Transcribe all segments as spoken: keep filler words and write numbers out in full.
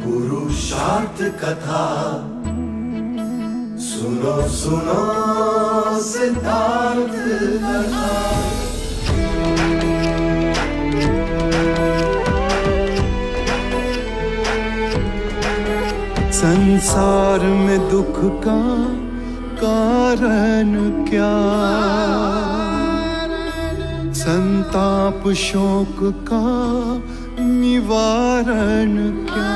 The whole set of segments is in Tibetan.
पुरुषार्थ कथा। सुनो सुनो सिद्धार्थ कथा। संसार में दुख का कारण क्या? संताप शोक का निवारण क्या?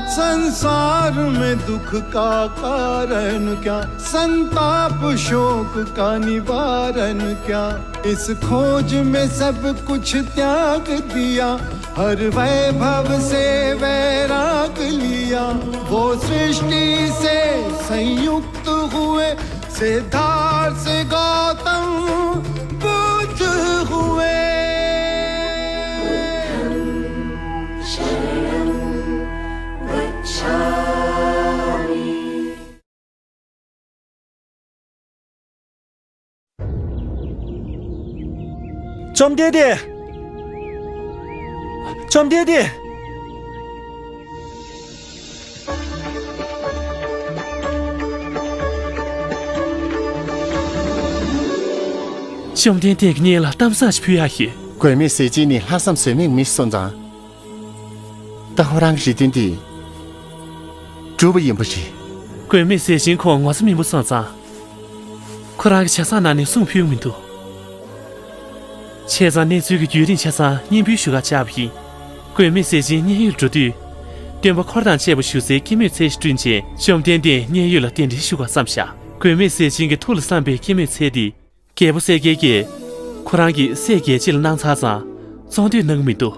संसार में दुख का कारण क्या? संताप शोक का निवारण क्या? इस खोज में सब कुछ त्याग दिया, हर वैभव से वैराग लिया। वो सृष्टि से संयुक्त हुए, सिद्धार्थ से गौतम बुद्ध हुए। བཅོམ་ལྡན་འདས། བཅོམ་ལྡན་འདས། བཅོམ་ལྡན་འདས་ཀྱི་སྙན་ལ་གཏམ་བཟང་ཞིག་ཕུལ་ཡག་ཡིན། མགོན་མེད་ཟས་སྦྱིན་ནི་ལྷག་བསམ་ཟོལ་མེད་མི་སོང་ཙང་། ད་ཁོ་རང་གི་རེ་འདུན་འདི་འགྲུབ་པ་ཡིན་པ་རེད། མགོན་མེད་ཟས་སྦྱིན་ཁོང་ངོ་ཚ་མིན་པ་སོང་ཙང་། ཁོ་རང་གི་ཆ་ཚང་ནང་ནས་གསུང་ཕུལ་མི་འདུག་བྱས་ཙང་གནས་ཚུལ་གྱི་བརྒྱུད་རིམ་ཆ་ཚང་སྙན་འབུལ་ཞུ་གར་བཅར་བ་ཡིན། མགོན་མེད་ཟས་སྦྱིན་མཉན་ཡོད་འགྲོ་དུས། སྟོན་པ་འཁོར་དང་བཅས་པ་བཞུགས་སའི་སྐྱེད་མོས་ཚལ་ཞིག་བསྐྲུན་རྗེས་བཅོམ་ལྡན་འདས་མཉན་ཡོད་ལ་གདན་འདྲེན་ཞུ་གར་བསམ་བཞག་མགོན་མེད་ཟས་སྦྱིན་གྱི་ཐུགས་ལ་བསམ་པའི་སྐྱེད་མོས་ཚལ་འདི། རྒྱལ་པོ་གསལ་རྒྱལ་གྱིས་ཁོ་རང་གི་སྲས་རྒྱལ་བྱེད་ལ་གནང་ཚར་ཙང་བཙོང་འདོད་གནང་གི་མི་འདུག་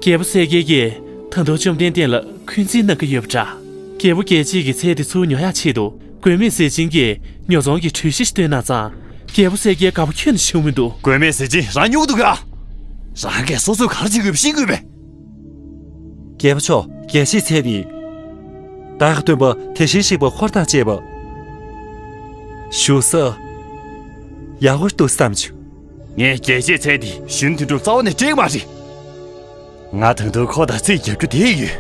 རྒྱལ་པོ་གསལ་རྒྱལ་གྱིས་ད་དུང་བཅོམ་ལྡན་འདས་ལ་འཁོན་འཛིན་གནང་གི་ཡོད་པ་འདྲ། རྒྱལ་པོ་རྒྱལ་བྱེད་ཀྱི་ཚལ་དེ་ཚུར་ཉོ་ཡག་ཆེད་དུ་མགོན་མེད་ཟས་སྦྱིན་གྱིས་ཉོ་ཚོང་གི་གྲོས་གཞི་ཞིག་བཏོན་གནང་ཙང་རྒྱལ་པོ་གསལ་རྒྱལ་དགའ་པོ་ཁྱོན་ནས་བྱུང་མི་འདུག་མགོན་མེད་ཟས་སྦྱིན་རང་སྨྱུག་འདུག་ག་རང་གིས་སོ་སོས་ག་རེ་བྱེད་དགོས་པ་ཤེས་དགོས་པས། རྒྱལ་པོ་མཆོག་རྒྱལ་བྱེད་ཚལ་འདི། བདག་གི་སྟོན་པ་དེ་བཞིན་གཤེགས་པ་འཁོར་དང་བཅས་པ། བཞུགས་ས་ཡག་པོ་འདུག་བསམ་བྱུང་། ངས་རྒྱལ་བྱེད་ཚལ་འདི་གཞོན་དོན་གྲུབ་རྩ་བ་ནས་སྤྲད་མ་རེད། ང་ད་དུང་ཁོ་དང་རྩིས་རྒྱག་རྒྱུ་དེ་ཡོད།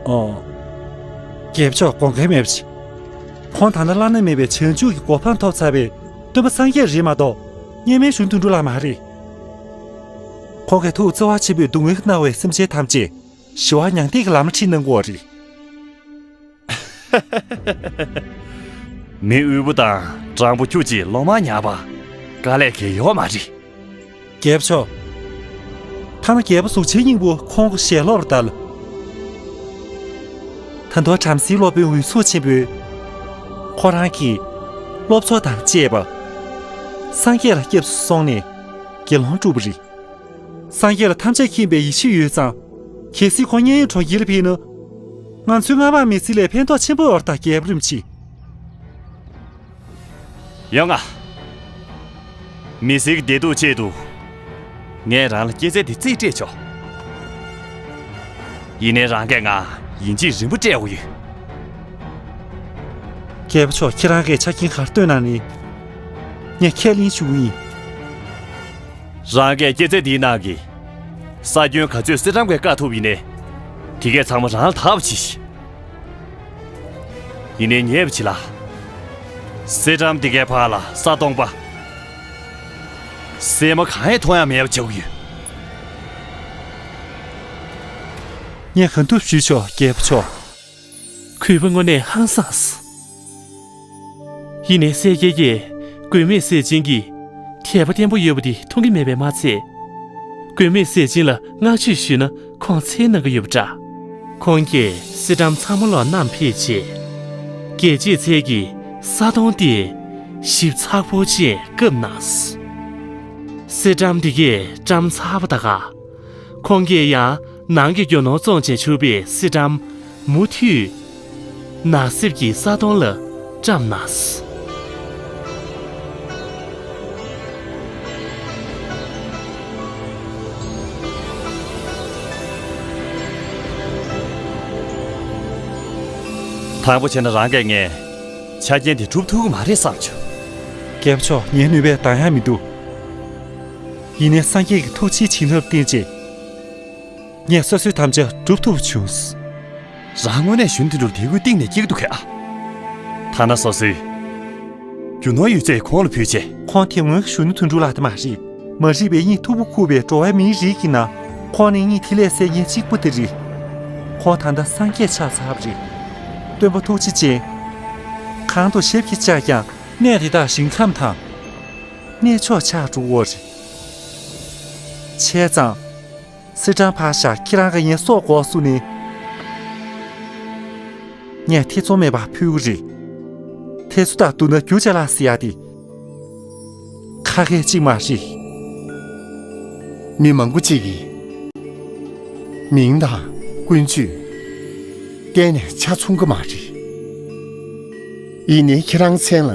ཨོ། རྒྱལ་པོ་མཆོག་དགོངས་འགལ་མེད་པ་བྱེད། ཁོང་ད་ལྟ་བླ་ན་མེད་པའི་བྱང་ཆུབ་ཀྱི་གོ་འཕང་ཐོབ་ཚར་བའི་སྟོན་པ་སངས་རྒྱས་རེད་མ་གཏོགས་སྔོན་མའི་གཞོན་དོན་གྲུབ་ལགས་མ་རེད། ཁོང་གིས་ཐུགས་བརྩེ་བ་ཆེན་པོས་སྡུག་བསྔལ་གྱིས་མནར་བའི་སེམས་ཅན་ཐམས་ཅད་ཞི་བ་མྱང་འདས་ཀྱི་ལམ་ཁྲིད་གནང་དགོས་པ་རེད། མི་དབུལ་པོ་དང་སྤྲང་པོ་ཁྱོད་ཀྱིས་ལོ་མང་ཉར་བ་དཀའ་ལས་ཁེལ་ཡོད་མ་རེད། རྒྱལ་པོ་མཆོག་ཐ་ན་རྒྱལ་པོ་གཟུགས་ཅན་སྙིང་པོ་ཁོང་གི་ཞལ་སློབ་ལྟར། ད་དུང་བྲམ་ཟེའི་སློབ་དཔོན་འོད་སྲུང་ཆེན་པོས་ཁོ་རང་གི་སློབ་ཚོགས་དང་བཅས་པ་སངས་རྒྱས་ལ་སྐྱབས་སུ་སོང་ནས་དགེ་སློང་བསྒྲུབས་པ་རེད། སངས་རྒྱས་ལ་ཐམས་ཅད་མཁྱེན་པའི་ཡེ་ཤེས་ཡོད་ཙང་། གལ་སྲིད་ཁོང་མཉན་ཡོད་གྲོང་ཁྱེར་ལ་ཕེབས་ན། ང་ཚོའི་སྔ་མ་མི་ཚེ་ལས་ཕན་ཐོགས་ཆེན་པོ་ཡོད་རེད་ད། རྒྱལ་པོ་རིན་པོ་ཆེ། ཡོང་ང་། མི་ཚེ་གི་བདེ་སྡུག་ཆེད་དུ། ངས་རང་ལ་སྐྱེད་ཚལ་འདི་རྩིས་སྤྲད་ཆོག་ཡིན་ནའི་རང་གིས་ང་ཡིན་གཅིག་རིན་པོ་སྤྲད་དགོས་ཡོད། རྒྱལ་པོ་མཆོག་ཁྱེད་རང་གིས་ཆ་རྐྱེན་ག་རེ་བཏོན་གནང་ནའི། ངས་ཁས་ལེན་ཞུ་གི་ཡིན། རང་གིས་སྐྱེད་ཚལ་འདིའི་ནང་གི་ས་ཁྱོན་ག་ཚོད་སེ་ཏྲམ་གྱི་བཀའ་ཐོབ་ཡིན་ནའི། དེ་གས་ཚང་མ་རང་ལ་བདག་པོ་བྱེད་ཤིག་ཡིན་ནའི་ཉེས་པ་བྱེད་ལ། སེ་ཏྲམ་དེ་གའི་བར་ལ་ས་སྟོང་པ། སྲན་མ་གང་ཡང་མཐོང་ཡག་མེད་པ་བྱེད་དགོས་ཡོད། ངས་གང་ཐུབ་ཞུས་ཆོག་རྒྱལ་པོ་མཆོག་གུས་པ་དངོས་གནས་ཧང་སངས། ཡིན་ནའི་གསལ་རྒྱལ་གྱིས་མགོན་མེད་ཟས་སྦྱིན་གྱིས་དད་པ་བརྟན་པོ་ཡོད་པ་འདི་མཐོང་གི་མེད་པས་མ་ཚད། མགོན་མེད་ཟས་སྦྱིན་ལ་བསྔགས་བརྗོད་ཞུས་ན་ཁོང་འཚེར་གནང་གི་ཡོད་པ་འདྲ། ཁོང་གིས་སེ་ཏྲམ་ཚང་མ་ལོག་བསྣམས་ཕེབས་རྗེས། རྒྱལ་བྱེད་ཚལ་གྱི་ས་དོང་དེ་ཞིབ་ཚགས་པོ་ཅིག་བཀབ་གནང་། སེ་ཏྲམ་དེ་གས་བཀྲམ་ཚར་བ་ད་ག་ཁོང་གིས་ཡང་ནང་གི་རྒྱུ་ནོར་བཙོང་བྱས་བྱུགས་པའི་སེ་ཏྲམ་མུ་མཐུད་ནགས་གསེབ་ཀྱི་ས་དོང་ལ་བཀྲམ་གནང་། དང་པོ་བྱས་ན་རང་གིས་ངས་ཆ་རྐྱེན་དེ་སྒྲུབ་ཐུབ་ཀྱི་མ་རེད་བསམ་བྱུང་། རྒྱལ་པོ་མཆོག་ངའི་ནུས་པས་འདང་ཡག་མི་འདུག་ཡིན་ནའི་སངས་རྒྱས་ཀྱི་ཐུགས་རྗེའི་བྱིན་རླབས་བརྟེན་རྗེས། ངས་སོ་སོའི་དམ་བཅའ་སྒྲུབ་ཐུབ་བྱུང་། རང་དངོས་གནས་གཞོན་དོན་གྲུབ་དད་གུས་གཏིང་ནས་སྐྱེ་གི་འདུག་གས། ཐ་ན་སོ་སོའི་རྒྱུ་ནོར་ཡོད་ཚད་ཁོང་ལ་ཕུལ་རྗེས། ཁོང་དེ་སྔོན་གཞོན་ནུ་དོན་གྲུབ་ལགས་དེ་མ་རེད། མ་རིག་པའི་གཉིད་འཐུག་པོ་ཁུག་པའི་འགྲོ་བ་མིའི་རིགས་ཀྱི་ནང་། ཁོང་ནི་གཉིད་ཐིག་ལེ་བསད་མཁན་གཅིག་པུ་དེ་རེད། ཁོང་ད་ལྟ་སངས་རྒྱས་ཆགས་ཚར་བ་རེད། སྟོན་པ་ཐུགས་རྗེ་ཅན། གང་དུ་ཞབས་ཀྱིས་བཅགས་ཀྱང་། གནས་དེ་དག་ཞིང་ཁམས་དང་། གནས་མཆོག་ཆགས་འགྲོ་གི་རེད། བྱས་ཙང་། སི་ཀྲང་ཕར་བཞག་ཁྱེད་རང་གིས་ངའི་སྲོག་འགོག་ཚུགས་ནས། ངས་ཐེ་ཚོམ་མེད་པར་ཕུལ་གྱི་རེད། དེ་ཚོ་དང་བསྡུར་ན་རྒྱུ་ཅ་ལག་ཟེར་ཡ་དེ་ཁ་སྐད་ཅིག་མ་རེད། མི་མང་པོ་ཅིག་གིས་མིང་དང་ཀུན་སྤྱོད་གཏན་ནས་ཆ་མཚུངས་ཀྱི་མ་རེད། ཡིན་ནའི་ཁྱེད་རང་མཚན་ལ་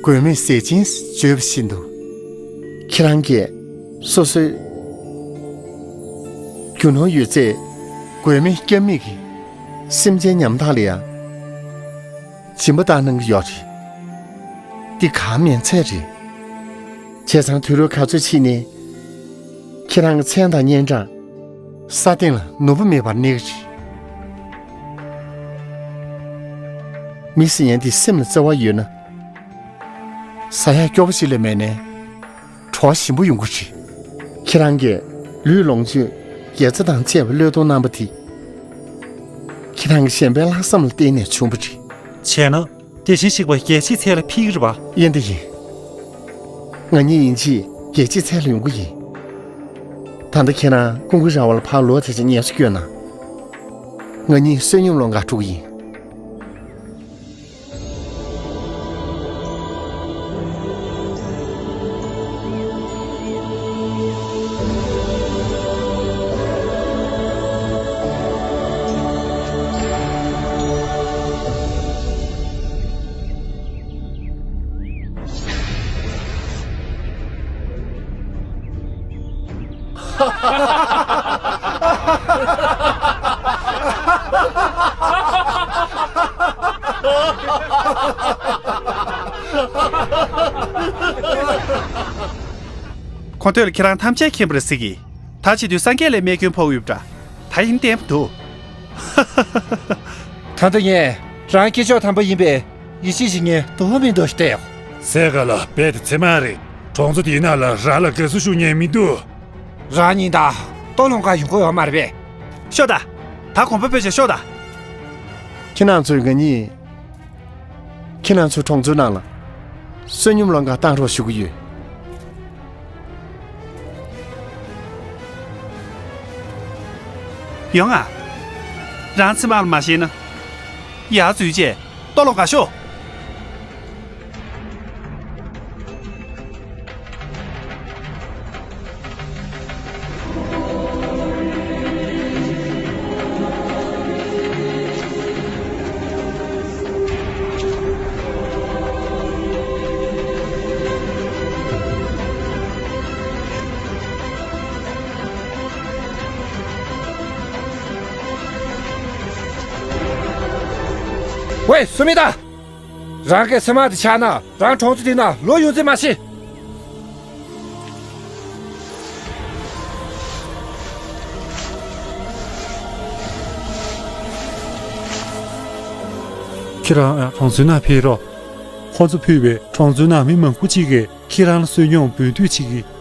མགོན་མེད་ཟས་སྦྱིན་བརྗོད་པ་བཞིན་དུ། ཁྱེད་རང་གིས་སོ་སོའི་རྒྱུ་ནོར་ཡོད་ཚད་མགོན་མེད་སྐྱབས་མེད་ཀྱི་སེམས་ཅན་ཉམ་ཐག་ལ་ཡང་སྦྱིན་པ་བཏང་གནང་གི་ཡོད་རེད། འདི་གང་མིན་ཚད་རེད། བྱས་ཙང་དུས་རབས་ག་ཚོད་ཕྱིན་ནའི་ཁྱེད་རང་གི་མཚན་དང་སྙན་གྲགས་ས་སྟེང་ལ་ནོར་བུ་མེད་པར་གནས་ཀྱི་རེད། མི་ཟེར་མཁན་འདི་སེམས་ལ་བརྩེ་བ་ཡོད་ན། ཟ་ཡག་སྐྱོ་པོ་ཞིག་ལས་མེད་ནའི། གྲོགས་ཞིམ་པོ་ཡོང་གི་རེད། ཁྱེད་རང་གིས་ལུས་ལོངས་སྤྱོད་དགེ་རྩ་དང་བཅས་པ་བློས་གཏོང་གནང་པ་དེ། ཁྱེད་རང་གི་གཞན་ཕན་ལྷག་བསམ་ལ་བརྟེན་ནས་བྱུང་བ་རེད། བྱས་ན་དེ་བཞིན་གཤེགས་པ་རྒྱལ་བྱེད་ཚལ་ལ་ཕེབས་ཀྱི་རེད་པ། ཡིན་དང་ཡིན། ང་གཉིས་ཡིན་གཅིག་རྒྱལ་བྱེད་ཚལ་ལ་ཡོང་གི་ཡིན། ད་ལྟ་ཁྱེད་རང་ཀུན་དགའ་ར་བ་ལ་ཕར་ལོག་བྱས་བྱས་ངལ་གསོ་སྐྱོན་གནང་། ང་གཉིས་བསོད་སྙོམས་ལོགས་འགའ་འགྲོ་གི་ཡིན། ཁོང་ཚོས་ཁྱེད་རང་ཐམས་ཅད་མཁྱེན་པ་རེད་ཟེར་གི། ད་བྱེད་དུས་སངས་རྒྱས་ལ་རྨས་སྐྱོན་ཕོག་ཡོད་པ་འདྲ། ད་ཡིན་བསྟན་པ་འདུག་ད་ལྟ་ངས་རང་སྐྱེས་མཆོག་དམ་པ་ཡིན་པའི་ཡིད་ཆེས་ཤིག་ངས་འདུག་མི་འདུག་བལྟས་ཡོང་། སའི་ཁ་ལ་རྦད་དེ་ཚེར་མ་རེད། གྲོང་ཚོ་དེའི་ནང་ལ་རང་ལ་དགའ་བསུ་ཞུ་མཁན་མི་འདུག་རང་གཉིས་ད་ལྟོ་སློང་གར་ཡོང་གི་ཡོད་མ་རེད་པས། ཤོག་ད། ད་གོམ་པ་སྤོས་བྱས་ཤོག་ད། ཁྱེད་རང་ཚོས་ང་གཉིས། ཁྱེད་རང་ཚོའི་གྲོང་ཚོའི་ནང་ལ་བསོད་སྙོམས་ལོགས་འགའ་བཏང་རོགས་ཞུ་གི་ཡོད། ཡོང་ང་། རང་ཚེར་མ་ལ་མ་ཤེས་ན། ཡར་འཛུལ་བྱས་ལྟོ་སློང་གར་ཤོག་ཝེ། སུ་མི་ད། རང་གི་སེམས་མ་དེ་ཆགས་ན་རང་གྲོང་ཚོ་འདི་ན་ལོ་ཡོང་ཚེ་མ་ཤེས། ཁྱེད་རང་གྲོང་ཚོའི་ནང་ཕེབས་རོགས། ཁོ་ཚོ་ཕུད་པའི་གྲོང་ཚོའི་ནང་མི་མང་པོ་གཅིག་གིས་ཁྱེད་རང་ལ་བསོད་སྙོམས་འབུལ་འདོད་བྱེད་ཀྱི།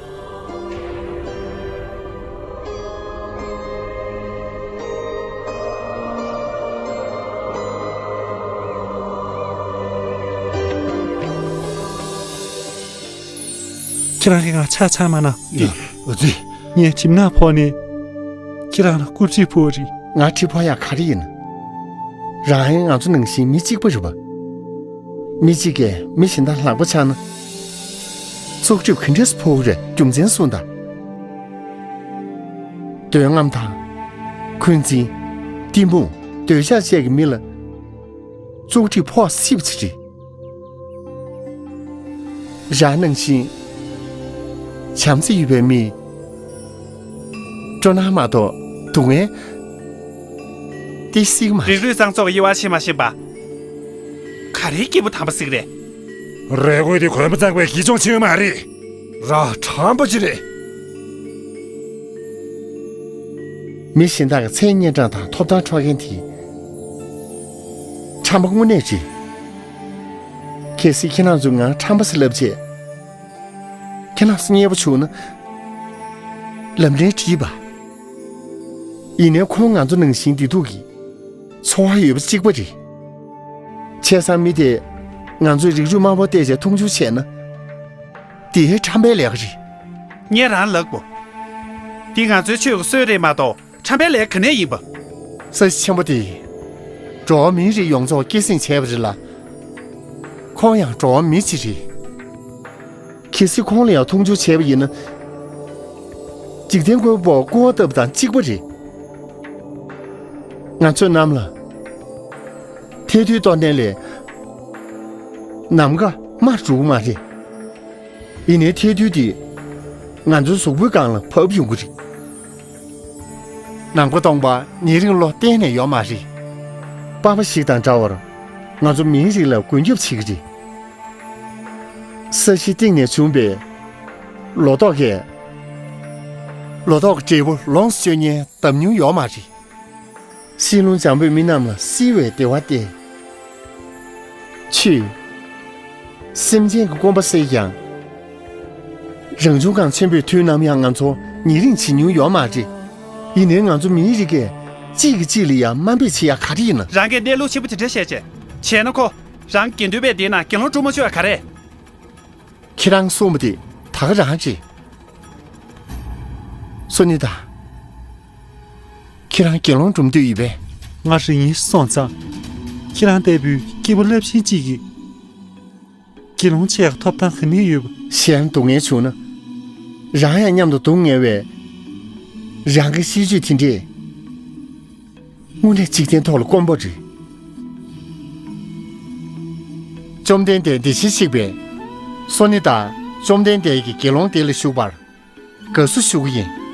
ཁྱེད་རང་གིས་ང་ཆག་ཆག་མ་གནང་། ཨ་ཙི། ངས་གྲིབ་ནག་ཕོག་ནས་ཁྱེད་རང་ལ་སྐུ་བྲིས་ཕུལ་བ་རེད། ང་གྲིབ་ཕོག་ཡག་ག་རེ་ཡིན། རང་ཡང་ང་ཚོ་ནང་བཞིན་མི་གཅིག་པ་རེད་པ། མི་གཅིག་གིས་མི་གཞན་དང་ལག་པ་འཆང་ན། བཙོག་གྲིབ་ག་འདྲས་ཕོག་གི་རེད། རྒྱུ་མཚན་གསུངས་དང་། འདོད་རྔམ་དང་། འཁོན་འཛིན། གཏི་མུག་འདོད་ཆགས་བཅས་ཀྱི་མི་ལ་བཙོག་གྲིབ་ཕོག་སྲིད་པ་ཅིག་རེད། རང་ནང་བཞིན་བྱམས་བརྩེ་ཡོད་པའི་མི། སྤྲོ་སྣང་མ་གཏོགས་སྡུག་བསྔལ་དེ་སྲིད་མ་རེད། རིགས་རུས་གཙང་བཙོག་དབྱེ་བ་ཕྱེ་མ་ཤེས་པ། ག་རེའི་སྐྱེས་བུ་དམ་པ་ཟིག་རེད། རེ་དགོས་དེ་གོན་པ་གཙང་པའི་གི་ཅོང་ཆེ་བ་མ་རེད། ར་ཁྲམ་པ་ཅིག་རེད། མི་གཞན་དག་གི་མཚན་སྙན་གྲགས་དང་ཐོབ་ཐང་འཕྲོག་མཁན་དེ་ཁྲམ་པ་དངོས་གནས་རེད། གལ་སྲིད་ཁྱེད་རང་ཚོས་ང་ཁྲམ་པ་ཟེར་ལབ་བྱས། ཁྱེད་རང་ཚོ་མཉེས་པོ་བྱུང་ན། ལམ་སེང་དྲིས་པ། ཡིན་ནའི་ཁོང་ང་ཚོ་ནང་བཞིན་བདེ་སྡུག་གི་འཚོ་བ་ཡོད་པ་གཅིག་པ་རེད། བྱས་ཙང་མི་དེས་ང་ཚོའི་རིགས་རུས་དམའ་པོ་བལྟས་བྱས་མཐོང་ཆུང་བྱས་ན། དེ་ཁྲམ་པའི་ལས་ཀ་རེད། ངས་རང་ལབ་དགོས། འདི་ང་ཚོའི་ཆོས་ཀྱི་སྲོལ་རེད་མ་གཏོགས་ཁྲམ་པའི་ལས་ག་ནས་ཡིན་པ། ས་གཞི་ཆེན་པོ་དེས་འགྲོ་བ་མིའི་རིགས་ཡོངས་རྫོགས་སྐྱེད་སྲིང་བྱས་པ་རེད་ལ། ཁོང་ཡང་འགྲོ་བ་མི་ཅིག་རེད། གལ་སྲིད་ཁོང་ལ་ཡང་མཐོང་ཆུང་བྱས་པ་ཡིན་ན། འཇིག་རྟེན་མགོན་པོར་སྐུར་བ་བཏབ་པ་དང་གཅིག་པ་རེད། ང་ཚོས་གནམ་ལ་ཐལ་རྡུལ་གཏོར་མཁན་ལས་ནམ་མཁའ་དམར་འགྲོ་གི་མ་རེད། ཡིན་ནའི་ཐལ་རྡུལ་དེ་ང་ཚོའི་གཟུགས་པོའི་སྒང་ལ་བབས་ཡོང་གི་རེད། ནམ་མཁའ་སྟོང་པ་ཉེ་རིང་ལོ་གཏན་ནས་ཡོད་མ་རེད། པགས་པ་ཞིག་དང་འདྲ་བར་ང་ཚོ་མིའི་རིགས་ལ་མགོན་སྐྱབས་བྱེད་ཀྱི་རེད། ས་གཞིའི་གཏིང་ནས་བྱུང་བའི་ལོ་ཏོག་གིས་ལོ་ཏོག་གི་འབྲས་བུ་ལོངས་སུ་སྤྱོད་མཁན་འདམ་ཉུང་ཡོད་མ་རེད། ཤིང་ལུང་འཇམ་པོས་མི་རྣམས་ལ་བསིལ་བའི་བདེ་བ་སྟེར། ཆུས། སེམས་ཅན་གྱི་སྐོམ་པ་སེལ་ཀྱང་། རང་བྱུང་ཁམས་ཆེན་པོའི་དུས་ནམ་ཡང་ང་ཚོ་ཉེ་རིང་བྱེད་མྱོང་ཡོད་མ་རེད། ཡིན་ནའི་ང་ཚོ་མིའི་རིགས་ཀྱིས་གཅིག་གིས་གཅིག་ལ་ཡང་དམའ་འབེབས་བྱེད་ཡ་ག་རེ་ཡིན་ན། རང་གིས་གནས་ལུགས་ཆེན་པོ་དེ་འདྲ་བཤད་བྱས། བྱས་ན་ཁོ། རང་དགེ་འདུན་པའི་སྡེའི་ནང་དགེ་སློང་སྒྲུབ་མ་ཆོག་ཡ་ག་རེ། ཁྱེད་རང་གསུངས་པ་དེ་ད་ག་རང་རེད། སོ་ནི་ད། ཁྱེད་རང་དགེ་སློང་སྒྲུབ་འདོད་ཡོད་པས། ང་རང་ཡིན་སོང་ཙང་། ཁྱེད་རང་ལྟ་བུའི་སྐྱེས་བུ་རླབས་ཆེན་གཅིག་གིས་དགེ་སློང་ཆགས་ཡག་ཐོབ་ཐང་ག་ནས་ཡོད་པ། གཞན་སྡུག་བསྔལ་བྱུང་ན། རང་ཡང་མཉམ་དུ་སྡུག་བསྔལ་བས། རང་གི་གཤིས་སྤྱོད་དེ་འདྲས། དངོས་གནས་འཇིག་རྟེན་ཐོག་ལ་དཀོན་པོ་རེད། བཅོམ་ལྡན་འདས་དེ་བཞིན་གཤེགས་པས། སོ་ནི་ད་བཅོམ་ལྡན་འདས་ཀྱིས་དགེ་སློང་དེ་ལ་ཞུགས་པར་དགའ་བསུ་ཞུ་གི་ཡིན།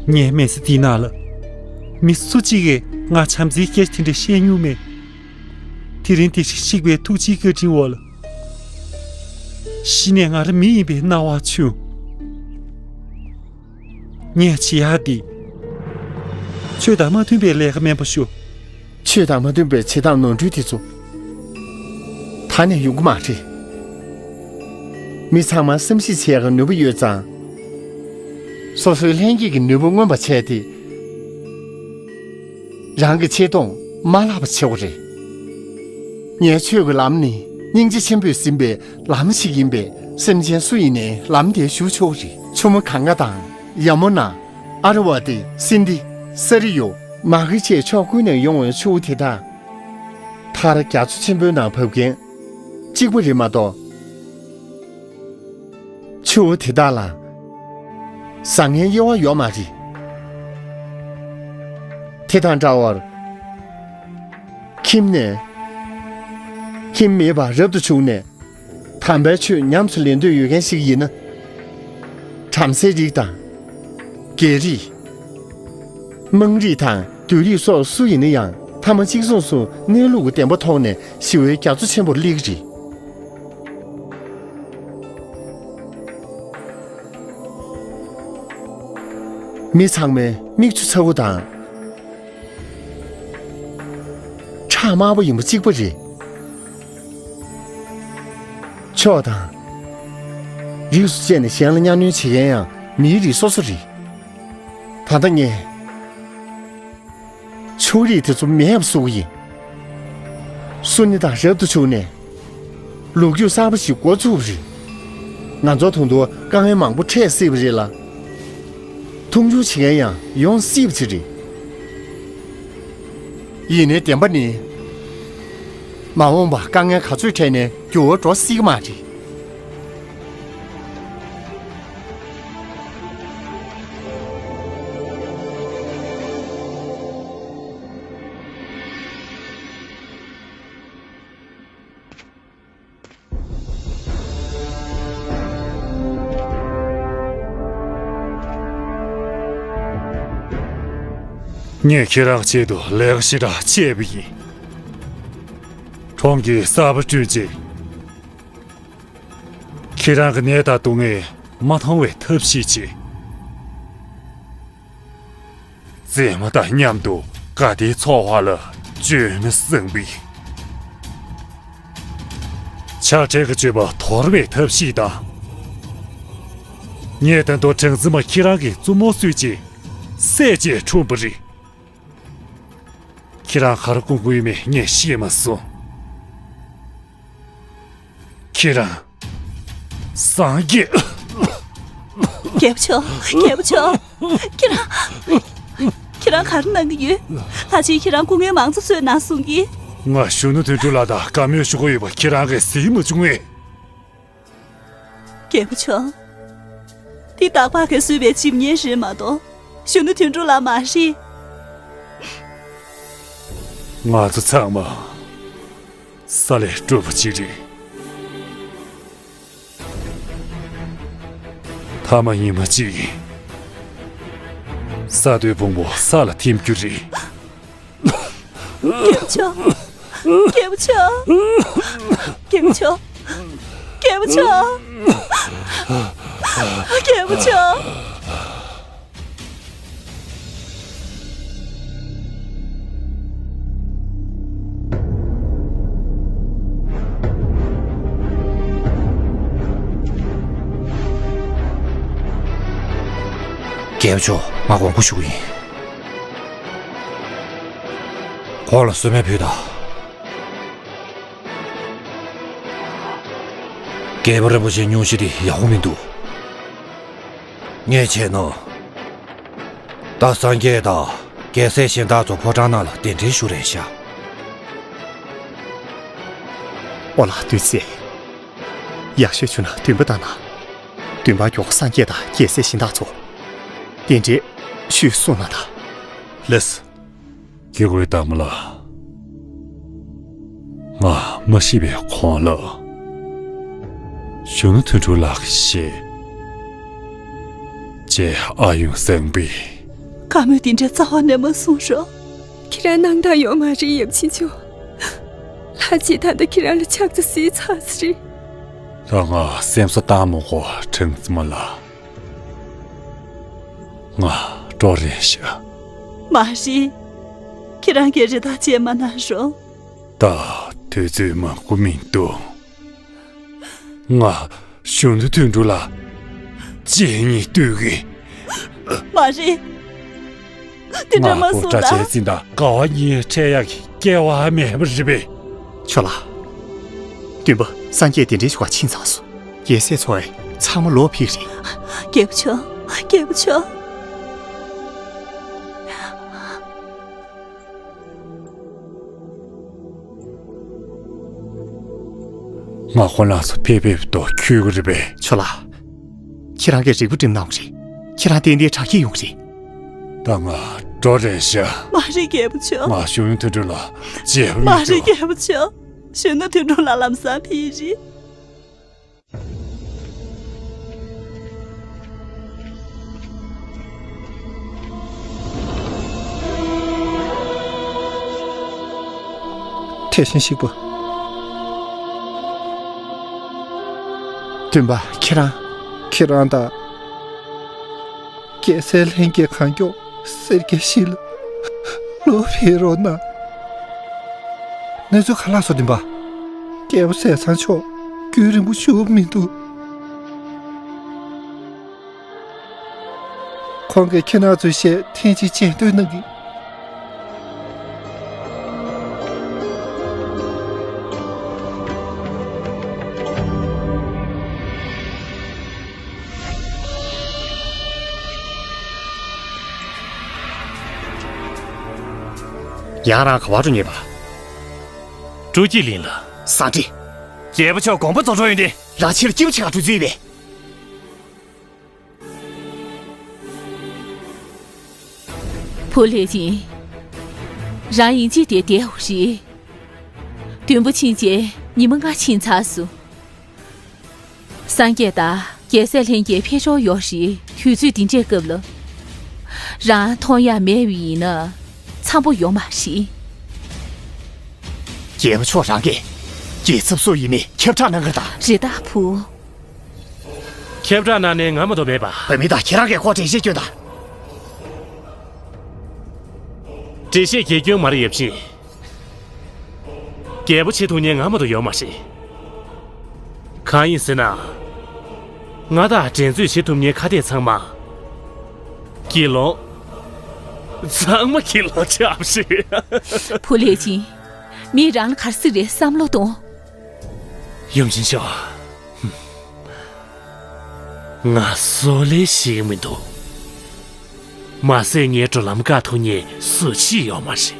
ངའི་མི་ཚེ་འདིའི་ནང་ལ་མི་སུ་གཅིག་གིས་ང་བྱམས་བརྩེའི་སྐད་ཆ་དེ་འདྲ་བཤད་མྱོང་མེད། དེ་རིང་དེ་ཞིག་གཤེགས་པའི་ཐུགས་རྗེའི་བཀའ་དྲིན་འོག་ལ། གཞི་ནས་ང་རང་མི་ཡིན་པའི་སྣང་བ་བྱུང་། ངས་བྱེད་ཡག་འདི། ཆོས་དང་མ་མཐུན་པའི་ལས་ཀ་མིན་པ་ཤོད། ཆོས་དང་མ་མཐུན་པའི་བྱེད་སྟངས་ནོར་འཁྲུལ་དེ་ཚོ་ད་ནས་ཡོང་གི་མ་རེད། མི་ཚང་མ་བསམ་གཞིག་བྱེད་ཡག་གི་ནུས་པ་ཡོད་ཙང་། སོ་སོའི་ལྷན་སྐྱེས་ཀྱི་ནུས་པ་མངོན་པ་བྱས་ཏེ། རང་གི་ཆེ་མཐོང་མ་བརླག་པ་བྱེད་དགོས་རེད། ངའི་ཆོས་ཀྱི་ལམ་ནི་སྙིང་རྗེ་ཆེན་པོས་ཟིན་པའི་ལམ་ཞིག་ཡིན་པས། སེམས་ཅན་སུ་ཡིན་ནའི་ལམ་དེར་ཞུགས་ཆོག་རེད། ཆུ་མོ་གངྒཱ་དང་ཡ་མུ་ན། ཨ་ར་བ་ཏི། སིན་དྷི། ས་རི་ཡུ། མ་གི་བཅས་ཕྱོགས་ཀུན་ནས་ཡོང་བའི་ཆུ་བོ་དེ་དག་མཐར་རྒྱ་མཚོ་ཆེན་པོའི་ནང་བབས་མཁན་གཅིག་པ་རེད་མ་གཏོགས། ཆུ་བོ་དེ་དག་ལ་བཟང་ངན་དབྱེ་བ་ཡོད་མ་རེད། དེ་དང་འདྲ་བར། ཁྱིམ་ནས། ཁྱིམ་མེད་པར་རབ་ཏུ་བྱུང་ནས། དམ་པའི་ཆོས་ཉམས་སུ་ལེན་འདོད་ཡོད་མཁན་ཞིག་ཡིན་ན། བྲམ་ཟེའི་རིགས་དང་། རྒྱལ་རིགས། དམངས་རིགས་དང་། བདུད་རིགས་སོགས་སུ་ཡིན་ན་ཡང་། ཐ་མ་གཅིག་མཚུངས་སུ་གནས་ལུགས་ཀྱི་བདེན་པ་ཐོག་ནས་ཞི་བའི་རྒྱ་མཚོ་ཆེན་པོར་སླེབས་ཀྱི་རེད། མི་ཚང་མའི་མིག་ཆུ་ཚ་བོ་དང་། ཁྲག་དམར་པོ་ཡིན་པ་གཅིག་པ་རེད། ཕྱོགས་དང་། རིགས་སུ་བཅད་ནས་གཞན་ལ་གཉའ་གནོན་བྱེད་མཁན་ཡང་མིའི་རིགས་སོ་སོ་རེད། ད་ལྟ་ངས། ཕྱོགས་རིས་དེ་ཚོ་མེད་པ་བཟོ་གི་ཡིན། སུ་ནི་དང་རབ་ཏུ་བྱུང་ནས། ལོ་རྒྱུས་གསར་པ་ཞིག་འགོ་ཚུགས་པ་རེད། ང་ཚོ་ད་དུང་དཀའ་ངལ་མང་པོ་འཕྲད་སྲིད་པ་རེད་ལ། མཐོང་ཆུང་བྱེད་མཁན་ཡང་ཡོང་སྲིད་པ་ཅིག་རེད། ཡིན་ནའི་བདེན་པ་ནི། མ་འོངས་པ་དཀའ་ངལ་ག་ཚོད་འཕྲད་ནའི་འགྱུར་བ་འགྲོ་སྲིད་ཀྱི་མ་རེད། ངས་ཁྱེད་རང་ཆེད་དུ་ལས་ཀ་ཞེ་དྲག་བྱས་པ་ཡིན། གྲོང་གི་གསར་པ་བསྐྲུན་རྗེས། ཁྱེད་རང་གི་ནད་དང་སྡུག་བསྔལ་མ་མཐོང་བའི་ཐབས་ཤེས་བྱེད། མཛེས་མ་དང་མཉམ་དུ་དགའ་བདེའི་འཚོ་བ་ལ་བཅོས་ན་བསམ་པས། ཆགས་བྲལ་གྱི་སྤྱོད་པ་དོར་བའི་ཐབས་ཤེས་དང་། ངས་ད་དུང་སྦྲང་རྩི་མ་ཁྱེད་རང་གི་བཙུན་མོ་གསོས་རྗེས་སྲས་བཅས་འཁྲུངས་པ་རེད། ཁྱེད་རང་ག་རེ་སྐུང་དགོས་མིན་ངས་ཤེས་མ་སོང་། ཁྱེད་རང་། སངས་རྒྱས། རྒྱལ་པོ་མཆོག་རྒྱལ་པོ་མཆོག་ཁྱེད་རང་། ཁྱེད་རང་ག་རེ་གནང་གི་ཡོད། ད་ཅི་ཁྱེད་རང་སྐུ་ངལ་མང་ཙམ་གསོས་གནང་གསུང་གི། ང་གཞོན་ནུ་དོན་གྲུབ་ལགས་དང་བཀའ་མོལ་ཞུ་དགོས་ཡོད་པ་ཁྱེད་རང་གིས་གཟིགས་མ་བྱུང་ངས། རྒྱལ་པོ་མཆོག་དེ་སྟག་ལྤགས་ཀྱིས་བཟོས་པའི་ལྗིད་ཉལ་རེད་མ་གཏོགས་གཞོན་ནུ་དོན་གྲུབ་ལགས་མ་རེད། ང་ཚོ་ཚང་མ་ས་ལས་གྲུབ་པ་ཅིག་རེད། ཐ་མ་ཉི་མ་གཅིག་ས་རྡོའི་ཕུང་པོ་ས་ལ་ཐིམ་རྒྱུ་རེད། རྒྱལ་པོ་མཆོག་རྒྱལ་པོ་མཆོག་རྒྱལ་པོ་མཆོག་རྒྱལ་པོ་མཆོག་རྒྱལ་པོ་མཆོག་རྒྱལ་པོ་མཆོག་ང་དགོངས་པ་ཞུ་གི་ཡིན། ཁོང་ལ་གསོལ་སྨན་ཕུལ་དང་། རྒྱལ་པོ་རིན་པོ་ཆེའི་སྙུང་གཞི་དེ་ཡག་པོ་མི་འདུག་ངས་བྱས་ན། ད་སངས་རྒྱས་དང་རྒྱལ་སྲས་གཞན་དག་ཚོ་ཕོ་བྲང་ནང་ལ་གདན་འདྲེན་ཞུ་རན་ཤག་འོ་ལགས་བདུད་རྩི། ཡག་ཤོས་བྱུང་ན་འདུན་པ་བཏང་ན། འདུན་པ་མགྱོགས་སངས་རྒྱས་དང་རྒྱལ་སྲས་གཞན་དག་ཚོ་གདན་འདྲེན་ཞུས་གསུངས་གནང་དང་། ལགས་སོ། དགེ་བའི་བདག་མོ་ལགས། ང་མ་ཤི་བའི་གོང་ལ། གཞོན་ནུ་དོན་གྲུབ་ལགས་ཀྱི་ཞལ་མཇལ་ཨ་ཡོང་བསམ་པས། བཀའ་མོལ་འདི་འདྲའི་རྩ་བ་ནས་མ་གསུང་རོགས། ཁྱེད་རང་སྣང་དག་ཡོད་མ་རེད་ཡབ་ཆེན་མཆོག་ལྷ་རྗེས་ད་ལྟ་ཁྱེད་རང་ལ་ཕྱག་འཚལ་གཟིགས་ཚར་ས་རེད། ད་ང་སེམས་གསོ་བཏང་མི་དགོས་སྦྲང་རྩི་མ་ལགས། ང་འགྲོ་རན་ཤག་མ་རེད། ཁྱེད་རང་གིས་རེ་ཐག་བཅད་མ་གནང་རོགས། ད་དུས་ཚོད་མང་པོ་མི་འདུག་ང་གཞོན་ནུ་དོན་གྲུབ་ལ་གཅེས་སྙིང་གཏོད་ཀྱི། མ་རེད། དེ་འདྲ་མ་ང་གསུང་ད། སྐུ་དགྲ་བྱེད་ཟིན་ད་དགའ་བ་གཉིས་འཕྲད་ཡག་གི་སྐལ་བ་མེད་པ་རེད་པས། ཆོག་ལ། སྟོན་པ་སངས་རྒྱས་གདན་འདྲེན་ཞུ་བར་ཕྱིན་ཚར་སོང་། རྒྱལ་སྲས་ཚོ་ཚང་མ་ལོག་ཕེབས་རེད། རྒྱལ་པོ་མཆོག་རྒྱལ་པོ་མཆོག་ང་ཁོ་རང་ཚོ་ཕེབས་ཕེབས་དོ་ཁྱོད་ཀྱི་རེད་པས། ཆོག་ལ། ཁྱེད་རང་གིས་རིག་པ་སྒྲིམ་གནང་བ་རེད། ཁྱེད་རང་ཏན་ཏན་དྲག་སྐྱེད་ཡོང་གི་རེད། ད་ང་འགྲོ་རན་ཤག་མ་རེད་རྒྱལ་པོ་མཆོག་ང་གཞོན་ནུ་དོན་གྲུབ་ལ་བརྗེད་པ་མ་མི་རེད་འགྲོ། རྒྱལ་པོ་མཆོག་གཞོན་ནུ་དོན་གྲུབ་ལ་ལམ་སང་ཕེབས་རེད། དེ་བཞིན་གཤེགས་པ། སྟོན་པ་ཁྱེད་རང་། ཁྱེད་རང་དང་། རྒྱལ་སྲས་ལྷན་རྒྱས་གང་མགྱོགས་སེར་སྐྱའི་ཞིང་ལ་ལོག་ཕེབས་རོགས་གནང་། གནས་ཚུལ་ག་རེ་ལྷག་སོང་སྟོན་པ། རྒྱལ་པོ་ཟས་གཙང་མཆོག་རྒྱུན་རིང་པོ་བཞུགས་མི་འདུག་ཁོང་གིས་ཁྱེད་རང་ཚོའི་ཞལ་ཐེངས་གཅིག་མཇལ་འདོད་གནང་གི། ཡང་རང་ག་བར་འགྲོ་ཉེས་པ། སྤྲོ་སྐྱིད་གླིང་ལ། ས་འདྲི། རྒྱལ་པོ་མཆོག་དགོངས་པ་རྫོགས་འགྲོ་ཡོང་དེ། རང་ཆེ་ལ་སྐྱིད་པོ་ཆེ་ག་འགྲོ་རྩིས་པས། བུ་ལེགས་ཅན། རང་ཡིན་གཅིག་དེ་བསྡད་འོ་རེད། དུམ་བུ་ཕྱིན་རྗེས་ཉི་མ་ལྔ་ཕྱིན་ཚར་སོང་། སངས་རྒྱས་དང་རྒྱལ་སྲས་ལྷན་རྒྱས་ཕེབས་འབྱོར་ཡོད་རེད། དུས་ཚོད་འདི་འདྲའི་སྐབས་ལ། རང་མཐོང་ཡག་མེད་པ་ཡིན་ན། འཚམ་པོ་ཡོད་མ་རེད། རྒྱལ་པོ་མཆོག་རང་གིས་རྒྱལ་ཚབ་སུ་ཡིན་མིན་ཁྱབ་བསྒྲགས་གནང་གི་རེད་ད། རེད་ད་བུ། ཁྱབ་བསྒྲགས་གནང་ནས་ང་མ་གཏོགས་མེད་པ། བུད་མེད་དང་ཁྱེད་རང་གིས་ཁོར་འགྲེལ་བཤད་སྐྱོན་དང་། འགྲེལ་བཤད་རྒྱག་སྐྱོན་མ་རེད་ཡབ་ཆེན། རྒྱལ་པོ་བྱེད་ཐུབ་མཁན་ང་མ་གཏོགས་ཡོད་མ་རེད། གང་ཡིན་ཟེར་ན། ང་དང་འགྲན་རྩོད་བྱེད་ཐུབ་མཁན་ཁ་གཏད་ཚང་མ། དགེ་སློང་། ཚང་མ་དགེ་སློང་ཆགས་པ་རེད། བུ་ལྷས་བྱིན། མིས་རང་ལ་ག་རེ་ཟེར་རེད་བསམ་བློ་གཏོང་། ཡུམ་ཆེན་མཆོག་ང་བཟོ་ལས་ཤེས་ཀྱི་མི་འདུག་མ་ཟད་ངའི་འགྲོ་ལམ་བཀག་ཐུབ་མཁན་སུ་གཅིག་ཡོད་མ་རེད།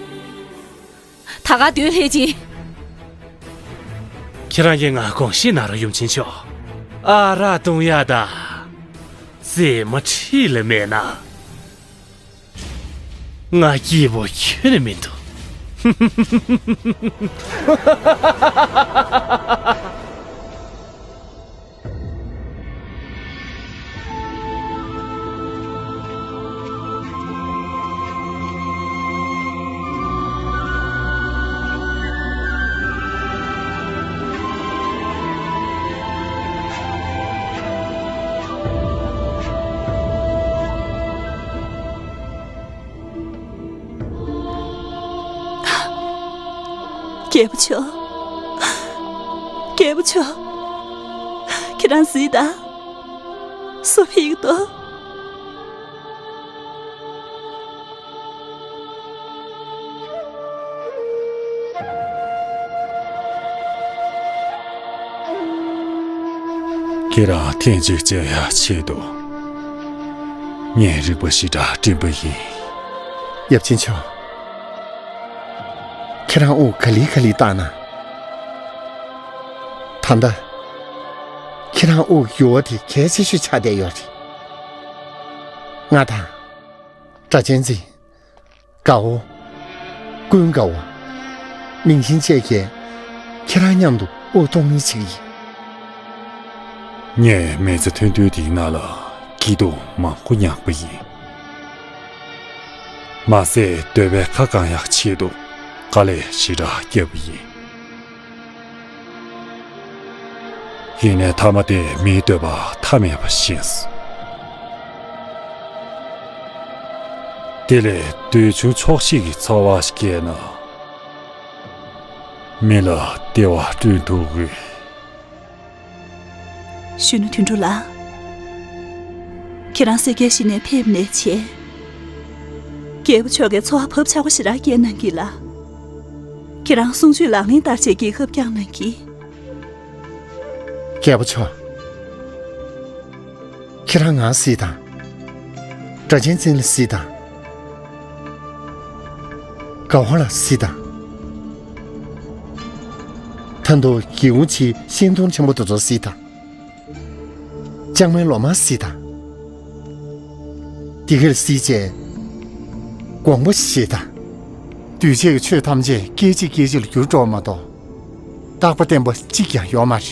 ད་ག་དུས་ལྷས་བྱིན། ཁྱེད་རང་གིས་ང་དགོངས་བཞེས་གནང་རོགས་ཡུམ་ཆེན་མཆོག་ཨ་རག་བཏུང་ཡག་དང་། རྫས་མ་འཁྲིས་ལ་མེད་ན། ང་སྐྱིད་པོ་ཁྱོན་ནས་མི་འདུག་རྒྱལ་པོ་མཆོག་རྒྱལ་པོ་མཆོག་ཁྱེད་རང་གཟིགས་དང་། སུ་ཕེབས་འདུག་ཁྱེད་རང་ཐེངས་གཅིག་མཇལ་ཡག་ཆེད་དུ། ངས་རིག་པ་ཞེ་དྲག་བསྒྲིམས་པ་ཡིན། ཡབ་ཆེན་མཆོག་ཁྱེད་རང་དབུགས་ག་ལེ་ག་ལེ་བཏང་ན། ད་ལྟ། ཁྱེད་རང་དབུགས་ཡུར་བ་དེ་གལ་ཆེ་ཤོས་ཆགས་བསྡད་ཡོད་རེད། ང་དང་། སྒྲ་གཅན་འཛིན། དགའ་བོ། ཀུན་དགའ་བོ། མིང་ཤིང་བཅས་ཀྱིས་ཁྱེད་རང་མཉམ་དུ་དབུགས་གཏོང་མུས་བྱེད་ཀྱི་ཡིན། ངས་མི་ཚེ་ཐུང་ཐུང་འདིའི་ནང་ལ་སྐྱིད་སྡུག་མང་པོ་མྱངས་པ་ཡིན། མ་ཟད་འདོད་པའི་ཁ་བསྐང་ཡག་ཆེད་དུ་དཀའ་ལས་ཞེ་དྲག་བརྒྱབ་པ་ཡིན། ཡིན་ནའི་མཐའ་མ་དེ་མིའི་འདོད་པ་མཐའ་མེད་པ་ཤེས་སོང་། དེ་ལས་འདོད་ཆུང་ཆོག་ཤེས་ཀྱི་འཚོ་བ་ཞིག་སྐྱེལ་ན། མི་ལ་བདེ་བ་བསྐྲུན་ཐུབ་གི། གཞོན་ནུ་དོན་གྲུབ་ལགས། ཁྱེད་རང་སེར་སྐྱའི་གཞི་ནས་ཕེབས་ནས་བྱས། རྒྱལ་པོ་མཆོག་གི་འཚོ་བ་བབ་ཆགས་པོ་ཞེ་དྲག་སྐྱེལ་གནང་གི་ལ། ཁྱེད་རང་གསུང་ཆོས་ལག་ལེན་བསྟར་བྱས་རྒྱལ་ཁ་བསྐྱངས་གནང་གི། རྒྱལ་པོ་མཆོག་ཁྱེད་རང་ང་གཟིགས་དང་། སྒྲ་གཅན་འཛིན་ལ་གཟིགས་དང་། དགའ་བོ་ལ་གཟིགས་དང་། ད་དུང་སྒེའུ་ཁུང་ཕྱིའི་ཤིང་སྡོང་ཆེན་པོ་དེ་ཚོ་གཟིགས་དང་། ལྕང་མའི་ལོ་མ་གཟིགས་དང་། འདི་གར་གཟིགས་བྱས། དགོངས་པ་བཞེས་དང་། འདུས་བྱས་ཀྱི་ཆོས་ཐམས་ཅད་སྐད་ཅིག་སྐད་ཅིག་ལ་འགྱུར་འགྲོ་བ་མ་གཏོགས། རྟག་པ་བརྟན་པོ་གཅིག་ཀྱང་ཡོད་མ་རེད།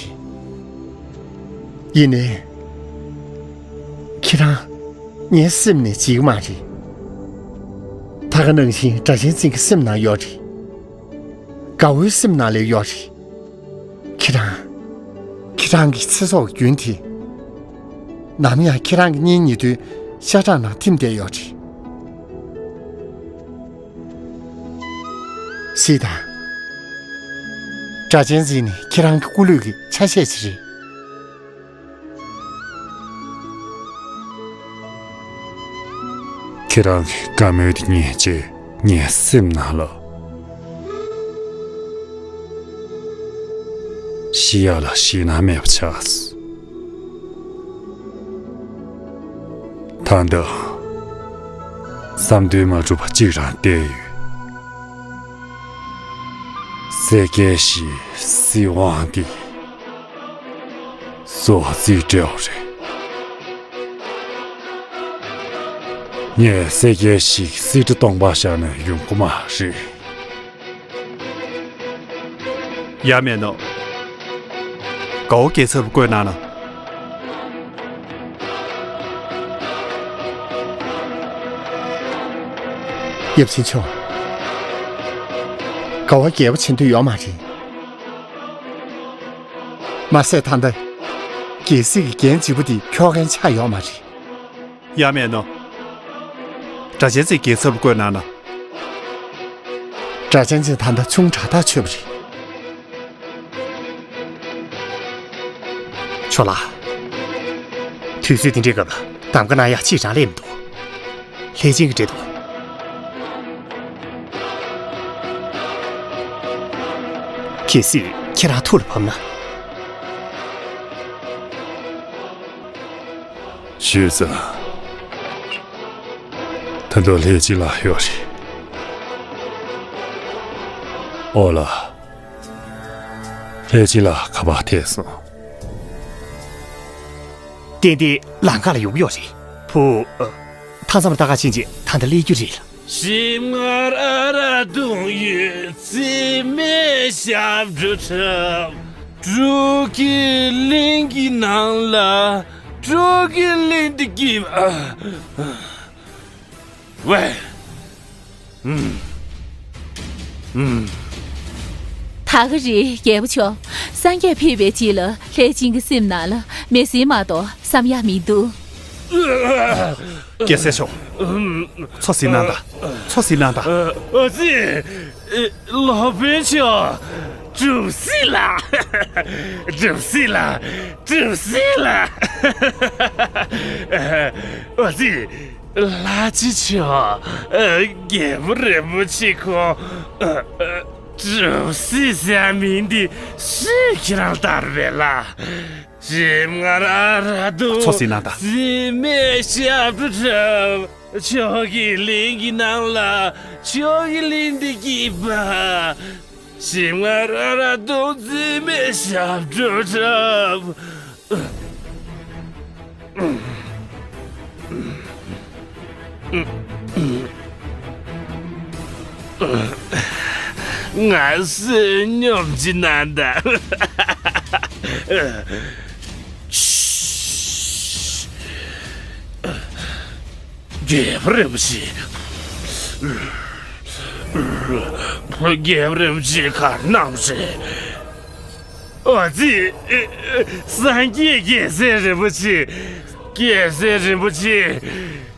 ཡིན་ནའི། ཁྱེད་རང་། ངའི་སེམས་ནས་འཇིགས་མ་རེད། ད་ག་ནང་བཞིན་སྒྲ་གཅན་འཛིན་གྱི་སེམས་ནང་ཡོད་རེད། དགའ་བོའི་སེམས་ནང་ལ་ཡོད་རེད། ཁྱེད་རང་། ཁྱེད་རང་གི་ཚེ་སྲོག་རྒྱུན་དེ། ནམ་ཡང་ཁྱེད་རང་གི་གཉེན་ཉེ་དུས་ཤ་ཁྲག་ནང་ཐིམ་བསྡད་ཡོད་རེད། གཟིགས་དང་། སྒྲ་གཅན་འཛིན་ནི་ཁྱེད་རང་གི་སྐུ་ལུས་ཀྱི་ཆ་ཤས་ཤིག་རེད། ཁྱེད་རང་གི་དགའ་མོས་དེ་ཉིད་ཀྱིས་ངའི་སེམས་ནང་ལ་ཤི་ཡག་ལ་ཞེད་སྣང་མེད་པ་ཆགས་སོང་། ད་ལྟ་བསམ་དོན་མ་འགྲུབ་པ་གཅིག་རང་བསྡད་ཡོད། སེར་སྐྱའི་གཞིའི་སྲིད་དབང་འདི་བཟོ་རྩིས་སྤྲད་པ་རེད། ངས་སེར་སྐྱའི་གཞིའི་སྲིད་ཁྲི་སྟོང་པ་བཞག་ན་ཡོང་གི་མ་རེད། ཡ་མེད་ནོ། དགའ་བོ་རྒྱལ་ཚབ་ལ་བསྐོས་གནང་ན། ཡབ་ཆེན་མཆོག་དགའ་བ་རྒྱས་པོ་བྱེད་འདོད་ཡོད་མ་རེད། མ་ཟད་ད་ལྟ་རྒྱལ་སྲིད་ཀྱི་འགན་ལྗིད་པོ་འདི་འཁྱོག་མཁན་ཆགས་ཡོད་མ་རེད། ཡ་མེད་ནོ། སྒྲ་གཅན་འཛིན་རྒྱལ་ཚབ་ལ་བསྐོས་གནང་ན། སྒྲ་གཅན་འཛིན་ད་ལྟ་ཆུང་དྲགས་ཐག་ཆོད་པ་རེད། ཆོག་ལ། དུས་ཚོད་འདི་འདྲའི་སྐབས་ལ་གདམ་ག་གནང་ཡག་ཅིག་རང་སླེབས་མི་འདུག་ལྷས་སྦྱིན་གྱིས་འདྲི་འདུག་གལ་སྲིད་ཁྱེད་རང་ཐུགས་ལ་བབས་ན། ཞུས་ཙང་། ད་དུང་ལྷས་སྦྱིན་ལགས་ཡོད་རེད། ཨོ་ལ། ལྷས་སྦྱིན་ལགས་ཁ་པར་ཐེབས་སོང་། ཏན་ཏན་ལམ་ཁ་ལ་ཡོང་གི་ཡོད་རེད། བུ། ཨ། མཐའ་མཚམས་ལ་ལྟ་ག་ཕྱིན་རྗེས་ད་ལྟ་སླེབས་རྒྱུ་རེད་ལ། ཞིམ་མངར་ཨ་ར་གདུང་ཡོད་རྩིས་མེད་ཞབས་བྲོ་འཁྲབ། སྤྲོ་སྐྱིད་གླིང་གི་ནང་ལ། སྤྲོ་སྐྱིད་གླིང་འདི་སྐྱིད་པ། ཝེ། ཨུམ། ཨུམ། ད་ག་རེད་རྒྱལ་པོ་མཆོག་སངས་རྒྱས་ཕེབས་པའི་རྗེས་ལ་ལྷས་སྦྱིན་གྱི་སེམས་ནང་ལ་མི་སྲིད་མ་གཏོགས་བསམ་ཡག་མི་འདུག་རྒྱལ་སྲས་མཆོག་ཚོ་ཟིན་གནང་དང་། ཚོ་ཟིན་གནང་དང་། ཨ་ཙི། ལོ་དཔོན་མཆོག་གྲུབ་སྲིད་ལ། གྲུབ་སྲིད་ལ། གྲུབ་སྲིད་ལ། ཨ་ཙི། ལྷ་རྗེ་མཆོག་རྒྱལ་པོ་རིན་པོ་ཆེ་ཁོང་། གྲུབ་སྲིད་ཟེར་མིང་འདི་སུས་ཁྱེད་རང་བཏགས་རེད་ལ། ཞིམ་མངར་ཨ་ར་གདུང་། ཚོ་ཟིན་གནང་དང་། རྩིས་མེད་ཞབས་བྲོ་འཁྲབ། ཕྱོགས་ཀྱི་གླིང་གི་ནང་ལ། ཕྱོགས་ཀྱི་གླིང་འདི་སྐྱིད་པ། ཞིམ་མངར་ཨ་ར་གདུང་རྩིས་མེད་ཞབས་བྲོ་འཁྲབ། ང་བསོད་སྙོམས་ཅིག་གནང་དང་། རྒྱལ་པོ་རིན་པོ་ཆེ། རྒྱལ་པོ་རིན་པོ་ཆེ་ག་རེ་གནང་བ་རེད། ཨ་ཙི། སངས་རྒྱས་རྒྱལ་སྲས་རིན་པོ་ཆེ། རྒྱལ་སྲས་རིན་པོ་ཆེ།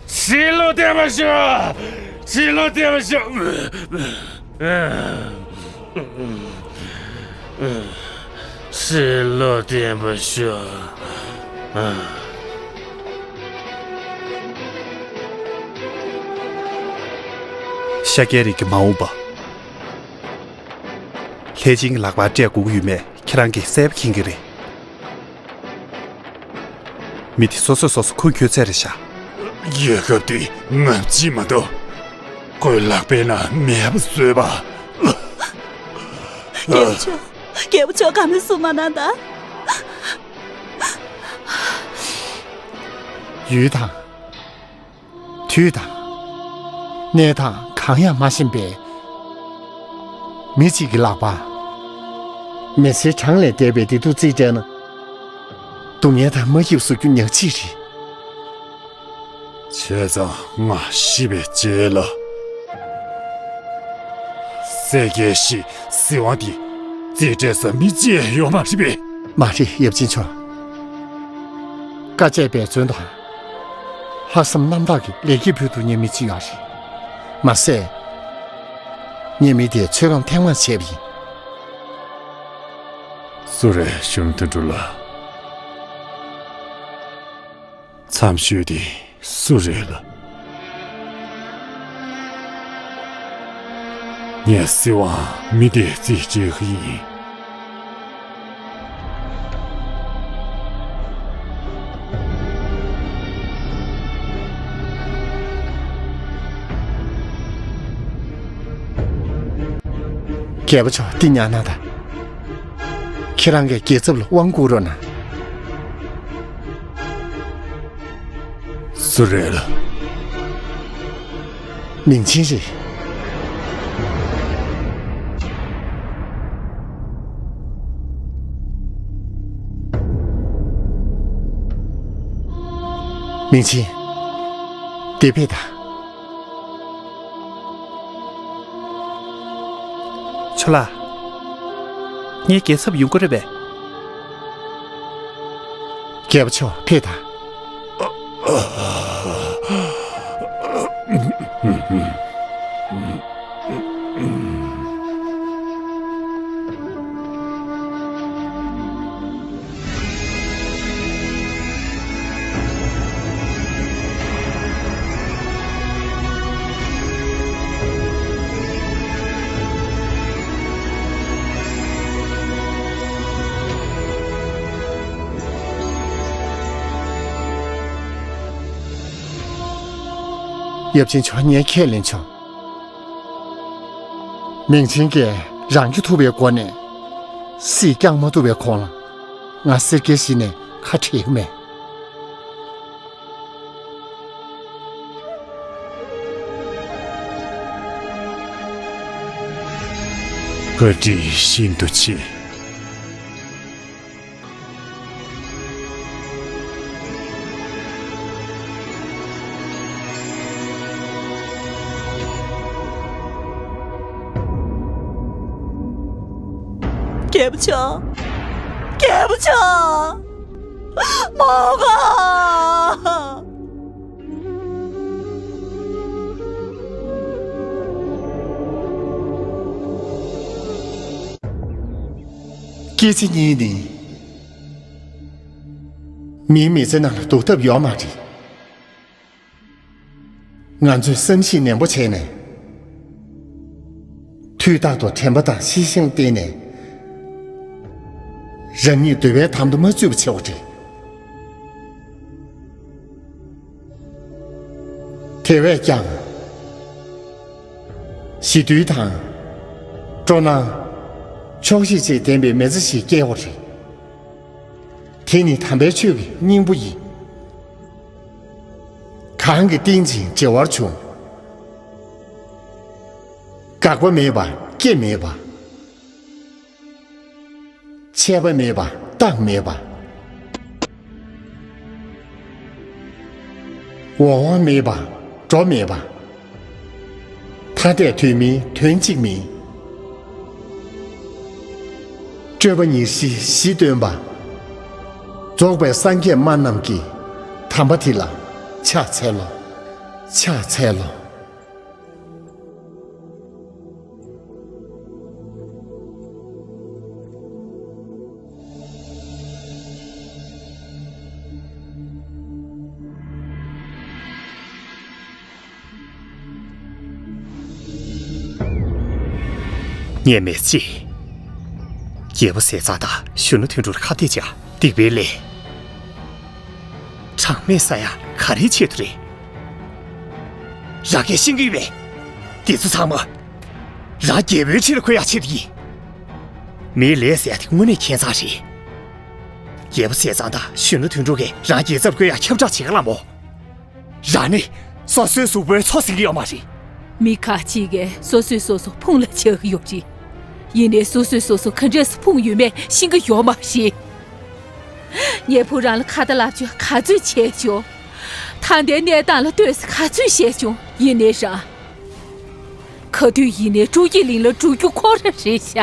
ཕྱི་ལོགས་བསྟན་པ་ཤོག་ཕྱི་ལོགས་བསྟན་པ་ཤོག་ཕྱི་ལོགས་བསྟན་པ་ཤོག་ཤཱཀྱའི་རིགས་ཀྱི་མ་འོངས་པ། ལྷས་སྦྱིན་གྱི་ལག་པར་སྤྲད་དགོས་ཀྱི་ཡོད་མེད་ཁྱེད་རང་གིས་གསལ་པོ་མཁྱེན་གྱི་རེད། མི་དེ་སོ་སོས་སོ་སོ་འཁུར་ཁྱོད་ཚད་རེད་ཤག་རྒྱལ་ཁབ་དེ་ང་གཅིག་མ་གཏོགས། ཁོའི་ལག་པའི་ནང་མེད་པ་བཟོས་པ། རྒྱལ་པོ་མཆོག་རྒྱལ་པོ་མཆོག་དགའ་མོས་སུ་མ་གནང་དང་། ཡུལ་དང་། དུས་དང་། གནས་སྟངས་གང་ཡང་མ་ཤེས་པའི་མི་གཅིག་གི་ལག་པ། མི་ཚེ་གྲངས་ལས་འདས་པའི་བདེ་སྡུག་རྩིས་སྤྲད་ན། སྡུག་བསྔལ་དང་མ་སྐྱིད་པ་བཟོ་རྒྱུ་ཉག་གཅིག་རེད། བྱས་ཙང་ང་ཤི་བའི་རྗེས་ལ། སྲས་རྒྱལ་བཞི་སྲིད་དབང་དེ་རྩིས་སྤྲད་ས་མི་གཅིག་ཡོད་མ་རེད་པས། མ་རེད་ཡབ་ཆེན་མཆོག་དཀའ་སྤྱད་འབད་བརྩོན་དང་། ལྷག་བསམ་རྣམ་དག་གིས་ལེགས་སྐྱེས་ཕུལ་ཐུབ་མཁན་མི་གཅིག་ཡོད་རེད། མ་ཟད། ངས་མི་དེར་ཚོད་བགམ་ཐེངས་མང་བྱས་པ་ཡིན། སུ་རེད་གཞོན་ནུ་དོན་གྲུབ་ལགས། མཚམས་ཞུས་ཏེ། སུ་རེད་ལ། ངས་སྲིད་དབང་མི་དེ་རྩིས་སྤྲད་ཀྱི་ཡིན། རྒྱལ་པོ་མཆོག་འདི་ཉར་གནང་དང་། ཁྱེད་རང་གིས་རྒྱལ་ཚབ་ལ་དབང་བསྐུར་རོགས་གནང་། སུ་རེད་ལ། མིང་ཆེན་རེད། མིང་ཆེན། འདིར་ཕེབས་དང་། ལགས། ངའི་རྒྱལ་ཚབ་ཡོང་གི་རེད་པས། རྒྱལ་པོ་མཆོག་ཕེབས་དང་། ཡབ་ཆེན་མཆོག་ངས་ཁས་ལེན་ཆོག་མིང་ཆེན་གྱིས་རང་གི་ཐུབ་པའི་སྒོ་ནས་སྲིད་སྐྱོང་མ་ཐུབ་པའི་གོང་ལ། ང་སེར་སྐྱའི་གཞི་ནས་ཁ་བྲལ་གྱི་མེད། བཀའ་དྲིན་ཤིན་ཏུ་ཆེ། རྒྱལ་པོ་མཆོག་རྒྱལ་པོ་མཆོག་མོ་ག་སྐྱེས་ཚེ་གཉིས་ནི། མིའི་མི་ཚེ་ནང་ལ་འདུག་ཐབས་ཡོད་མ་རེད། ང་ཚོས་བསམ་གཞིག་ནན་པོ་བྱས་ནས། དུས་རྟག་ཏུ་དྲན་པ་དང་ཤེས་བཞིན་བསྟེན་ནས། རང་ཉིད་འདོད་པའི་དམ་དུ་མ་ཚུད་པ་བྱེད་དགོས་རེད། དེ་བས་ཀྱང་། ཞི་དུལ་དང་། སྤྲོ་སྣང་། ཆོག་ཤེས་བཅས་ལྡན་པའི་མི་ཚེ་ཞིག་སྐྱེལ་དགོས་རེད། དེ་ནི་དམ་པའི་ཆོས་ཀྱི་སྙིང་པོ་ཡིན། གང་གིས་བསྟེན་ཅིང་བརྗེ་བར་འབྱུང་། འགག་པ་མེད་པ་སྐྱེ་མེད་པ། ཆད་པ་མེད་པ་རྟག་མེད་པ། འོང་བ་མེད་པ་འགྲོ་མེད་པ། ཐ་དད་དོན་མིན་དོན་གཅིག་མིན། སྤྲོས་པ་ཉེར་ཞི་གཞི་སྟོན་པ། རྫོགས་པའི་སངས་རྒྱས་སྨྲ་རྣམས་ཀྱི། དམ་པ་དེ་ལ་ཕྱག་འཚལ་ལོ། ཕྱག་འཚལ་ལོ། ངས་མི་ཚེ། རྒྱལ་པོ་ཟས་གཙང་དང་གཞོན་ནུ་དོན་གྲུབ་ལ་ཁ་གཏད་བྱས་སྡིག་པའི་ལས། གྲངས་མེད་བསགས་ཡ་ག་རེའི་ཆེད་དུ་རེད། རང་གིས་ཤེས་ཀྱི་ཡོད་པས། འདི་ཚོ་ཚང་མ། རང་རྒྱལ་པོའི་ཁྲི་ལ་འཁོད་ཡ་ཆེད་དུ་ཡིན། མིའི་ལས་ཟེར་ཡ་དེ་དངོས་གནས་ཁྱད་མཚར་རེད། རྒྱལ་པོ་ཟས་གཙང་དང་གཞོན་ནུ་དོན་གྲུབ་ཀྱིས་རང་རྒྱལ་ཚབ་བསྐོ་ཡ་ཁྱབ་བསྒྲགས་བྱེད་ག་ལ་མོ། རང་ནི་སོ་སོའི་གཟུགས་པོའི་མཚོ་ཟིན་གྱི་ཡོད་མ་རེད། མི་ཁ་ཅིག་གིས་སོ་སོས་སོ་སོ་ཕུང་ལ་ཆགས་ཀྱི་ཡོད་རེད། ཡིན་ནའི་སོ་སོས་སོ་སོ་ག་འདྲས་སུ་ཕུང་ཡོད་མེད་ཤེས་ཀྱི་ཡོད་མ་རེད། ངས་བུ་རང་ལ་ཁ་ཏ་ལབ་ཆོག་ག་ཚོད་བྱས་ཆོག་ད་ལྟའི་གནས་སྟངས་ལ་ལྟོས་ས་ག་ཚོད་བྱས་ཆོག་ཡིན་ནའི་རང་། ག་དུས་ཡིན་ནའི་སྤྲུལ་སྐྱེས་གླིང་ལ་འགྲོ་རྒྱུ་ཁོ་རང་རེད་ཤག་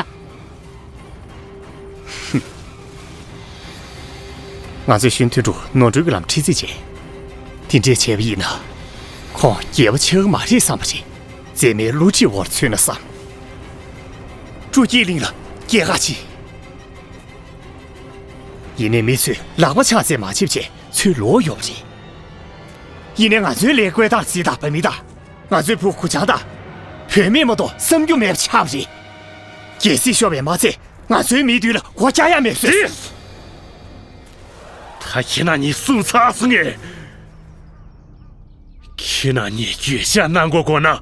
ང་ཚོས་གཞོན་དོན་གྲུབ་ནོར་འཁྲུལ་གྱི་ལམ་ཁྲིད་རྩིས་བྱས། དེ་འདྲས་བྱས་པ་ཡིན་ན། ཁོང་རྒྱལ་པོ་ཆགས་ཀྱི་མ་རེད་བསམ་པ་རེད། མཛེས་མའི་བསླུ་བྲིད་འོག་ཚུད་ན་བསམ། སྤྲུལ་སྐྱེས་གླིང་ལ་སྐྱེལ་ག་ཕྱིན། ཡིན་ནའི་མི་ཚོས་ལག་པ་འཆང་ཚད་མ་བྱེད་བྱས་ཚུར་ལོག་ཡོད་པ་རེད། ཡིན་ནའི་ང་ཚོའི་ལས་བཀོད་སྟངས་གཟིགས་དང་། བུད་མེད་དང་། ང་ཚོའི་བུ་གུ་ཆང་དང་། བུད་མེད་མ་གཏོགས་བསམ་རྒྱུ་མེད་པ་ཆགས་པ་རེད། རྒྱལ་སྲིད་ཤོར་བས་མ་ཚད་ང་ཚོའི་མིའི་དུས་ལ་སྒོ་རྒྱག་ཡ་མེད་བཟོས། ད་ཁྱེད་རྣམ་གཉིས་གསུམ་ཚར་སོང་ངས། ཁྱེད་རྣམ་གཉིས་འགྱོད་བཤགས་གནང་དགོས་དགོས་ན།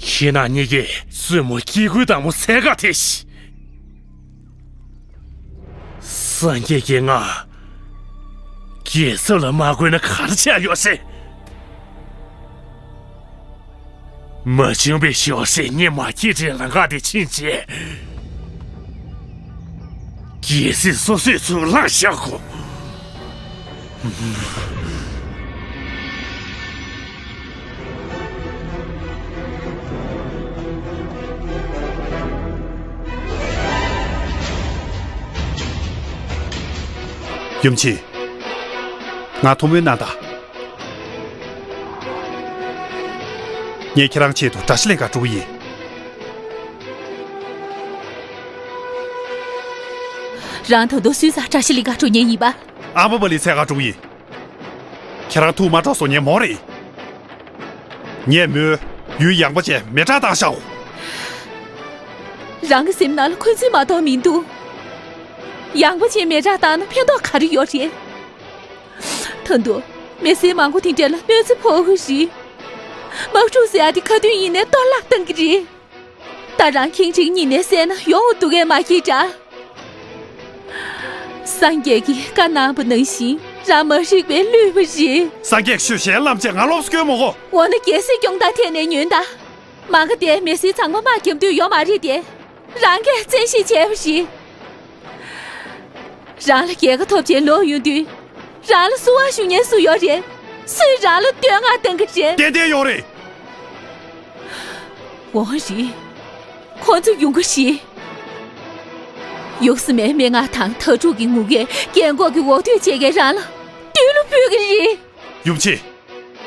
ཁྱེད་རྣམ་གཉིས་ཀྱིས་བཙུན་མོ་སྐྱེ་དགུའི་བདག་མོ་བཙལ་ག་ཐད་ཤིག་སངས་རྒྱས་ཀྱིས་ང་རྒྱལ་ཚབ་ལ་མ་བསྐོས་ན་ག་རེ་བྱས་ཡོད་ཟེར། མ་བྱུང་བའི་ཞོགས་ཟས་ངས་མ་སྐྱེས་དགྲའི་ལམ་ཁ་དེ་ཕྱིན་བྱས། རྒྱལ་སྲིད་སོ་སོས་ཚུར་བླངས་བཞག་གོ། ཡུམ་ཆེན། ང་ཐུགས་སྨོན་གནང་དང་། ངས་ཁྱེད་རང་ཆེད་དུ་དགྲ་ཤ་ལེན་ག་འགྲོ་གི་ཡིན། རང་ད་དུང་སུའི་རྩར་དགྲ་ཤ་ལེན་ག་འགྲོ་མཁན་ཡིན་པ། ཨ་མ་པ་ལི་ཚལ་ག་འགྲོ་གི་ཡིན། ཁྱེད་རང་ཐུགས་མ་སྤྲོ་སོང་ཉན་མོ་རེད། ངས་མོའི་ཡུལ་ཡངས་པ་ཅན་མེ་སྲེག་བཏང་བཞག་རང་གི་སེམས་ནང་ལ་འཁོན་འཛིན་མ་གཏོགས་མི་འདུག་ཡངས་པ་ཅན་མེ་སྲེག་བཏང་ན་ཕན་ཐོགས་ག་རེ་ཡོད་རེད། ད་དུང་མི་སེར་མང་པོ་དེ་འདྲ་ལ་གནོད་འཚེ་ཕོག་གི་རེད། དམག་འཁྲུག་ཟེར་ཡ་དེ་ཁ་ཐུན་ཡིན་ནའི་གཏོར་བརླག་གཏང་གི་རེད། ད་རང་ཁེངས་དྲེགས་གཉིས་ནས་བསད་ན་ཡོང་འདུག་གས་མ་སྐྱེས་འདྲ། སངས་རྒྱས་ཀྱིས་བཀའ་གནང་བ་ནང་བཞིན་རང་མ་རིག་པའི་བླུས་པ་རེད། སངས་རྒྱས་ཀྱི་ཆོས་གཞན་བླམ་བཅས་ང་སློབ་གསོ་སྐྱོན་མི་དགོས། འོ་ན་རྒྱལ་སྲིད་སྐྱོང་སྟངས་ཐད་ནས་ཉོན་དང་། མ་ག་དེ་མི་སེར་ཚང་མ་དམག་རྒྱབ་འདོད་ཡོད་མ་རེད་དེ། རང་གིས་བཙན་ཤེད་བྱས་པ་རེད། རང་ལ་རྒྱལ་ཁ་ཐོབ་བྱས་ལོག་ཡོང་དུས། རང་ལ་བསུ་བ་ཞུ་མཁན་སུ་ཡོད་རེད། སུས་རང་ལ་བསྟོད་བསྔགས་གཏང་གི་རེད། ཏན་ཏན་ཡོད་རེད། འོ་རེད། ཁོ་ཚོ་ཡོང་གི་རེད། ཡུགས་སི་མའི་སྨྲེ་སྔགས་དང་དྭ་ཕྲུག་གི་ངུ་སྐད། རྒན་གོག་གི་འོ་དོད་བཅས་ཀྱིས་རང་ལ་བདུད་བློ་འབོད་ཀྱི་རེད། ཡུམ་ཆེན།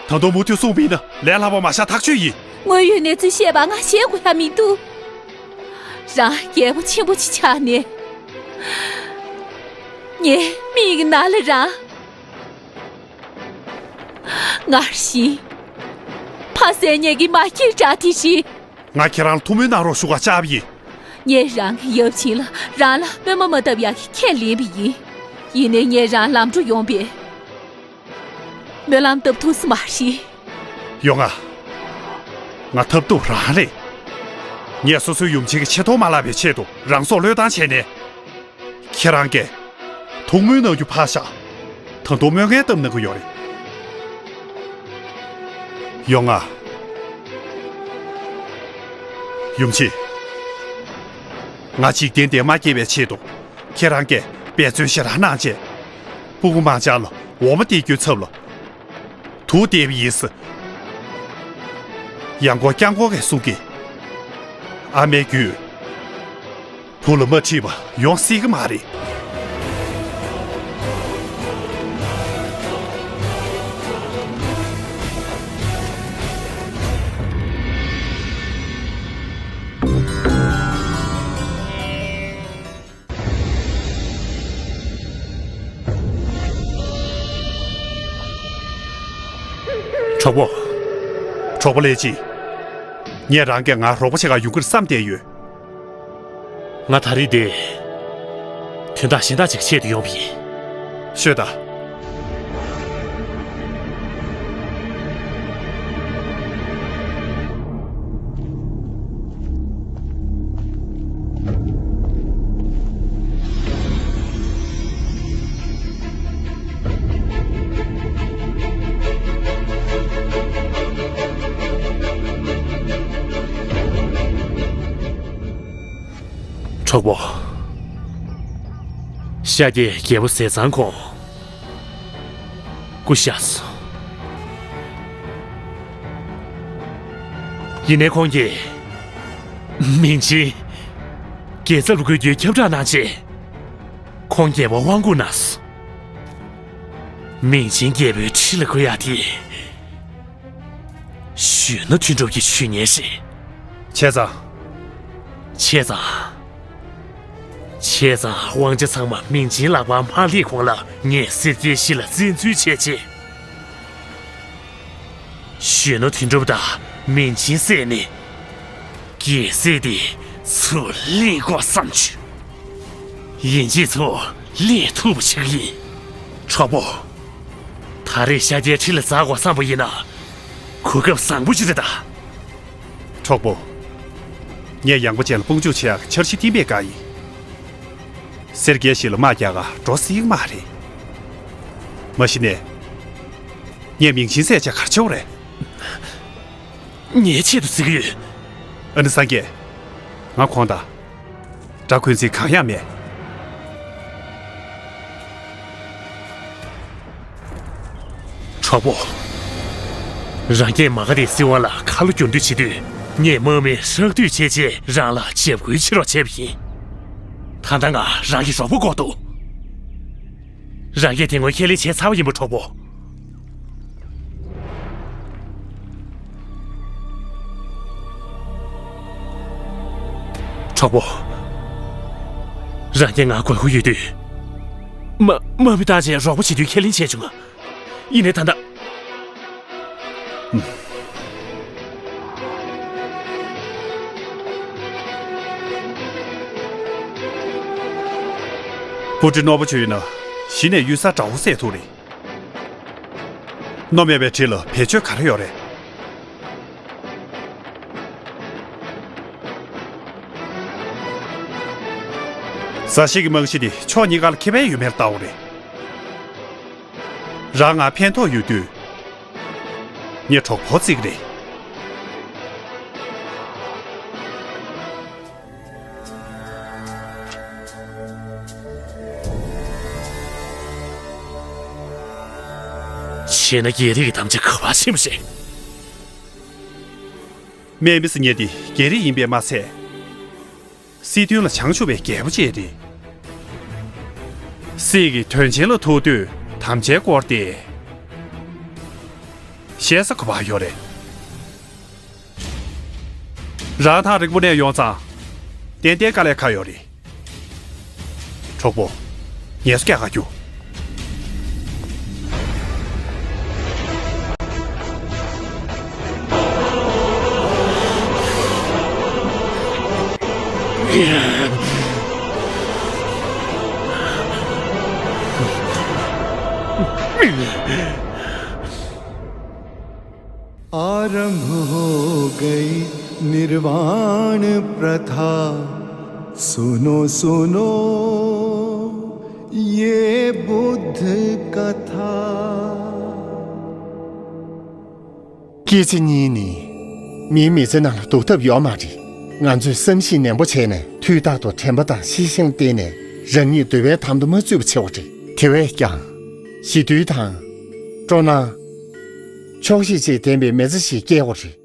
ད་དུང་མུ་མཐུད་གསུངས་པ་ཡིན་ན་ལས་སླ་པོ་མ་བཞག་ཐག་ཆོད་ཡིན། དངོས་ཡོད་གནས་ཚུལ་བཤད་པ་ང་བཤད་དགོས་ཡ་མི་འདུག་རང་རྒྱལ་པོ་ཆེན་པོ་ཅིག་ཆགས་ནས། ངའི་མིག་གི་ནང་ལ་རང་ངར་ཞིང་ཕ་བསད་མཁན་གྱི་མ་སྐྱེས་དགྲ་དེ་རེད། ང་ཁྱེད་རང་ལ་ཐུགས་སྨོན་གནང་རོགས་ཞུ་ག་བཅར་བ་ཡིན། ངས་རང་གི་ཡབ་ཆེན་ལ་རང་ལ་སྨོན་མ་མ་བཏབ་ཡག་གི་ཁས་ལེན་པ་ཡིན། ཡིན་ནའི་ངས་རང་ལམ་འགྲོ་ཡོང་པས། སྨོན་ལམ་བཏབ་ཐུབ་ས་མ་རེད། ཡོང་ང་། ང་ཐབས་སྡུག་རང་རེད། ངས་སོ་སོའི་ཡུམ་ཆེན་གྱི་ཆེ་མཐོང་མ་བརླག་པའི་ཆེད་དུ་རང་སྲོག་བློས་བཏང་བྱས་ནས། ཁྱེད་རང་གིས་ཐུགས་སྨོན་གནང་རྒྱུ་ཕར་བཞག་ད་དུང་སྨོན་ངན་བཏབ་གནང་གི་ཡོད་རེད། ཡོང་ང་། ཡུམ་ཆེན། ང་འཇིག་རྟེན་འདིར་མ་སྐྱེ་བའི་ཆེད་དུ། ཁྱེད་རང་གིས་འབད་བརྩོན་ཞེ་དྲག་གནང་བྱས། སྤུ་གུ་མང་ཆེ་ལ་འོ་མ་སྟེར་རྒྱུའི་ཚབ་ལ། དུག་སྟེར་བ་ཡིན་ཟེར། ཡང་སྐོར་བསྐྱར་སྐོར་གྱིས་གསུང་གི། ཨ་མའི་རྒྱུད། བུ་ལ་མ་འཁྲིད་པ་ཡོང་སྲིད་ཀྱི་མ་རེད། གྲོགས་པོ། གྲོགས་པོ་ལེ་ཅི། ངས་རང་གིས་ང་རོགས་པ་བྱེད་གར་ཡོང་གི་རེད་བསམ་བསྡད་ཡོད། ང་ད་རེས་འདིར་དོན་དག་གཞན་དག་ཅིག་ཆེད་དུ་ཡོང་བ་ཡིན། ཤོད་དང་། གྲོགས་པོ། ཤཱཀྱའི་རྒྱལ་པོ་ཟས་གཙང་ཁོང་སྐུ་གཤེགས་སོང་། ཡིན་ནའི་ཁོང་གིས་མིང་ཆེན་རྒྱལ་ཚབ་ལ་འཁོད་རྒྱུའི་ཁྱབ་བསྒྲགས་གནང་རྗེས། ཁོང་རྒྱལ་པོར་དབང་བསྐུར་གནང་སོང་། མིང་ཆེན་རྒྱལ་པོའི་ཁྲི་ལ་འཁོད་ཡག་དེ། གཞོན་ནུ་དོན་གྲུབ་ཀྱི་ཇུས་ངན་རེད། བྱས་ཙང་། བྱས་ཙང་། བྱས་ཙང་དབང་ཆ་ཚང་མ་མིང་ཆེན་ལག་པར་མ་སླེབས་གོང་ལ་ངས་སེར་སྐྱའི་གཞིས་ལ་བཙན་འཛུལ་བྱས་རྗེས། གཞོན་ནུ་དོན་གྲུབ་དང་མིང་ཆེན་བསད་ནས། རྒྱལ་སྲིད་དེ་ཚུར་ལེན་དགོས་བསམ་བྱུང་། ཡིན་གཅིག་ཚུར་ལེན་ཐུབ་པ་ཞིག་ཡིན། གྲོགས་པོ། ད་རེས་ཤཱཀྱའི་ཁྲི་ལ་འཛེག་དགོས་བསམ་པ་ཡིན་ན། གོ་སྐབས་བཟང་པོ་ཅིག་རེད་ད། གྲོགས་པོ། ངས་ཡངས་པ་ཅན་ལ་དཔུང་འཇུག་བྱེད་ཡག་འཆར་གཞི་བཏིང་པའི་བཀའ་ཡིན། སེར་སྐྱའི་གཞིས་ལ་དམག་རྒྱག་ག་འགྲོ་སྲིད་ཀྱི་མ་རེད། མ་གཞི་ནས། ངས་མིང་ཆེན་བསད་བྱས་ག་རེ་བྱེད་དགོས་རེད། ངའི་ཆེད་དུ་བརྩི་གི་ཡོད། ཨ་ནི་སངས་རྒྱས། ང་ཁོང་དང་། དགྲ་འཁོན་འཛིན་གང་ཡང་མེད། གྲོགས་པོ། རང་གིས་མ་ག་དྷའི་སྲིད་དབང་ལ་ཁ་ལོ་བསྒྱུར་འདོད་བྱེད་དུས། ངས་དམག་མི་ཧྲག་བསྡུས་བྱས་རྗེས་རང་ལ་འཇབ་རྒོལ་བྱེད་རོགས་བྱས་པ་ཡིན། ད་ལྟ་ང་རང་གི་གྲོགས་པོ་དགོས་འདུག་རང་གིས་དེ་སྔོན་ཁས་ལེན་བྱས་ཚར་བ་ཡིན་པ། གྲོགས་པོ། གྲོགས་པོ། རང་གིས་ང་དགོས་མཁོ་ཡོད་དུས། མ་མ་བུ་བཏང་བྱས་རོགས་པ་བྱེད་དུས་ཁས་ལེན་བྱས་བྱུང་ང་། ཡིན་ནའི་ད་ལྟ། སྤུ་གྲི་རྣོ་པོ་ཅིག་ཡོད་ན་གཞི་ནས་གཡུལ་ས་འདྲ་བོ་བསད་ཐུབ་རེད། རྣོ་མེད་པའི་གྲི་ལ་བེད་སྤྱོད་ག་རེ་ཡོད་རེད། ཟ་ཞིག་གི་རྨང་གཞི་དེ་ཕྱོགས་གཉིས་ཀ་ལ་ཁེ་ཕན་ཡོད་མེད་ལྟ་བུ་རེད། རང་ང་ཕན་ཐོགས་ཡོད་དུས། ངས་གྲོགས་པོ་བརྩི་གི་རེད། བྱས་ན་རྒྱལ་རིགས་ཀྱི་དམ་བཅའ་ག་པར་ཕྱིན་པ་རེད། སྨད་མི་སི་ཉེ་དེ་རྒྱལ་རིགས་ཡིན་པས་མ་ཚད། སྲིད་དོན་ལ་བྱང་ཆུབ་པའི་རྒྱལ་པོ་བཅས་རེད། སྲིད་ཀྱི་དོན་ཆེན་ལ་ཐུག་དུས་དམ་བཅའི་སྐོར་དེ་བཤད་ས་ག་པར་ཡོད་རེད། རང་ཐག་རིང་པོ་ནས་ཡོང་ཙང་ཏན་ཏན་དཀའ་ལས་ཁག་ཡོད་རེད། གྲོགས་པོ། ངལ་གསོ་རྒྱག་ག་རྒྱུགས། आरंभ हो गई निर्वाण प्रथा। सुनो सुनो ये बुद्ध कथा। སྐྱེ་འཆི་གཉིས་ནི་མིའི་མི་ཚེ་ནང་ལ་ལྡོག་ཐབས་ཡོད་མ་རེད། ང་ཚོས་བསམ་གཞིག་ནན་པོ་བྱས་ནས་དུས་རྟག་ཏུ་དྲན་པ་དང་ཤེས་བཞིན་བསྟེན་ནས་རང་ཉིད་འདོད་པའི་དམ་དུ་མ་ཚུད་པ་བྱེད་དགོས་རེད། དེ་བས་ཀྱང་། ཞི་དུལ་དང་། སྤྲོ་སྣང་། ཆོག་ཤེས་བཅས་ལྡན་པའི་མི་ཚེ་ཞིག་སྐྱེལ་དགོས་རེད།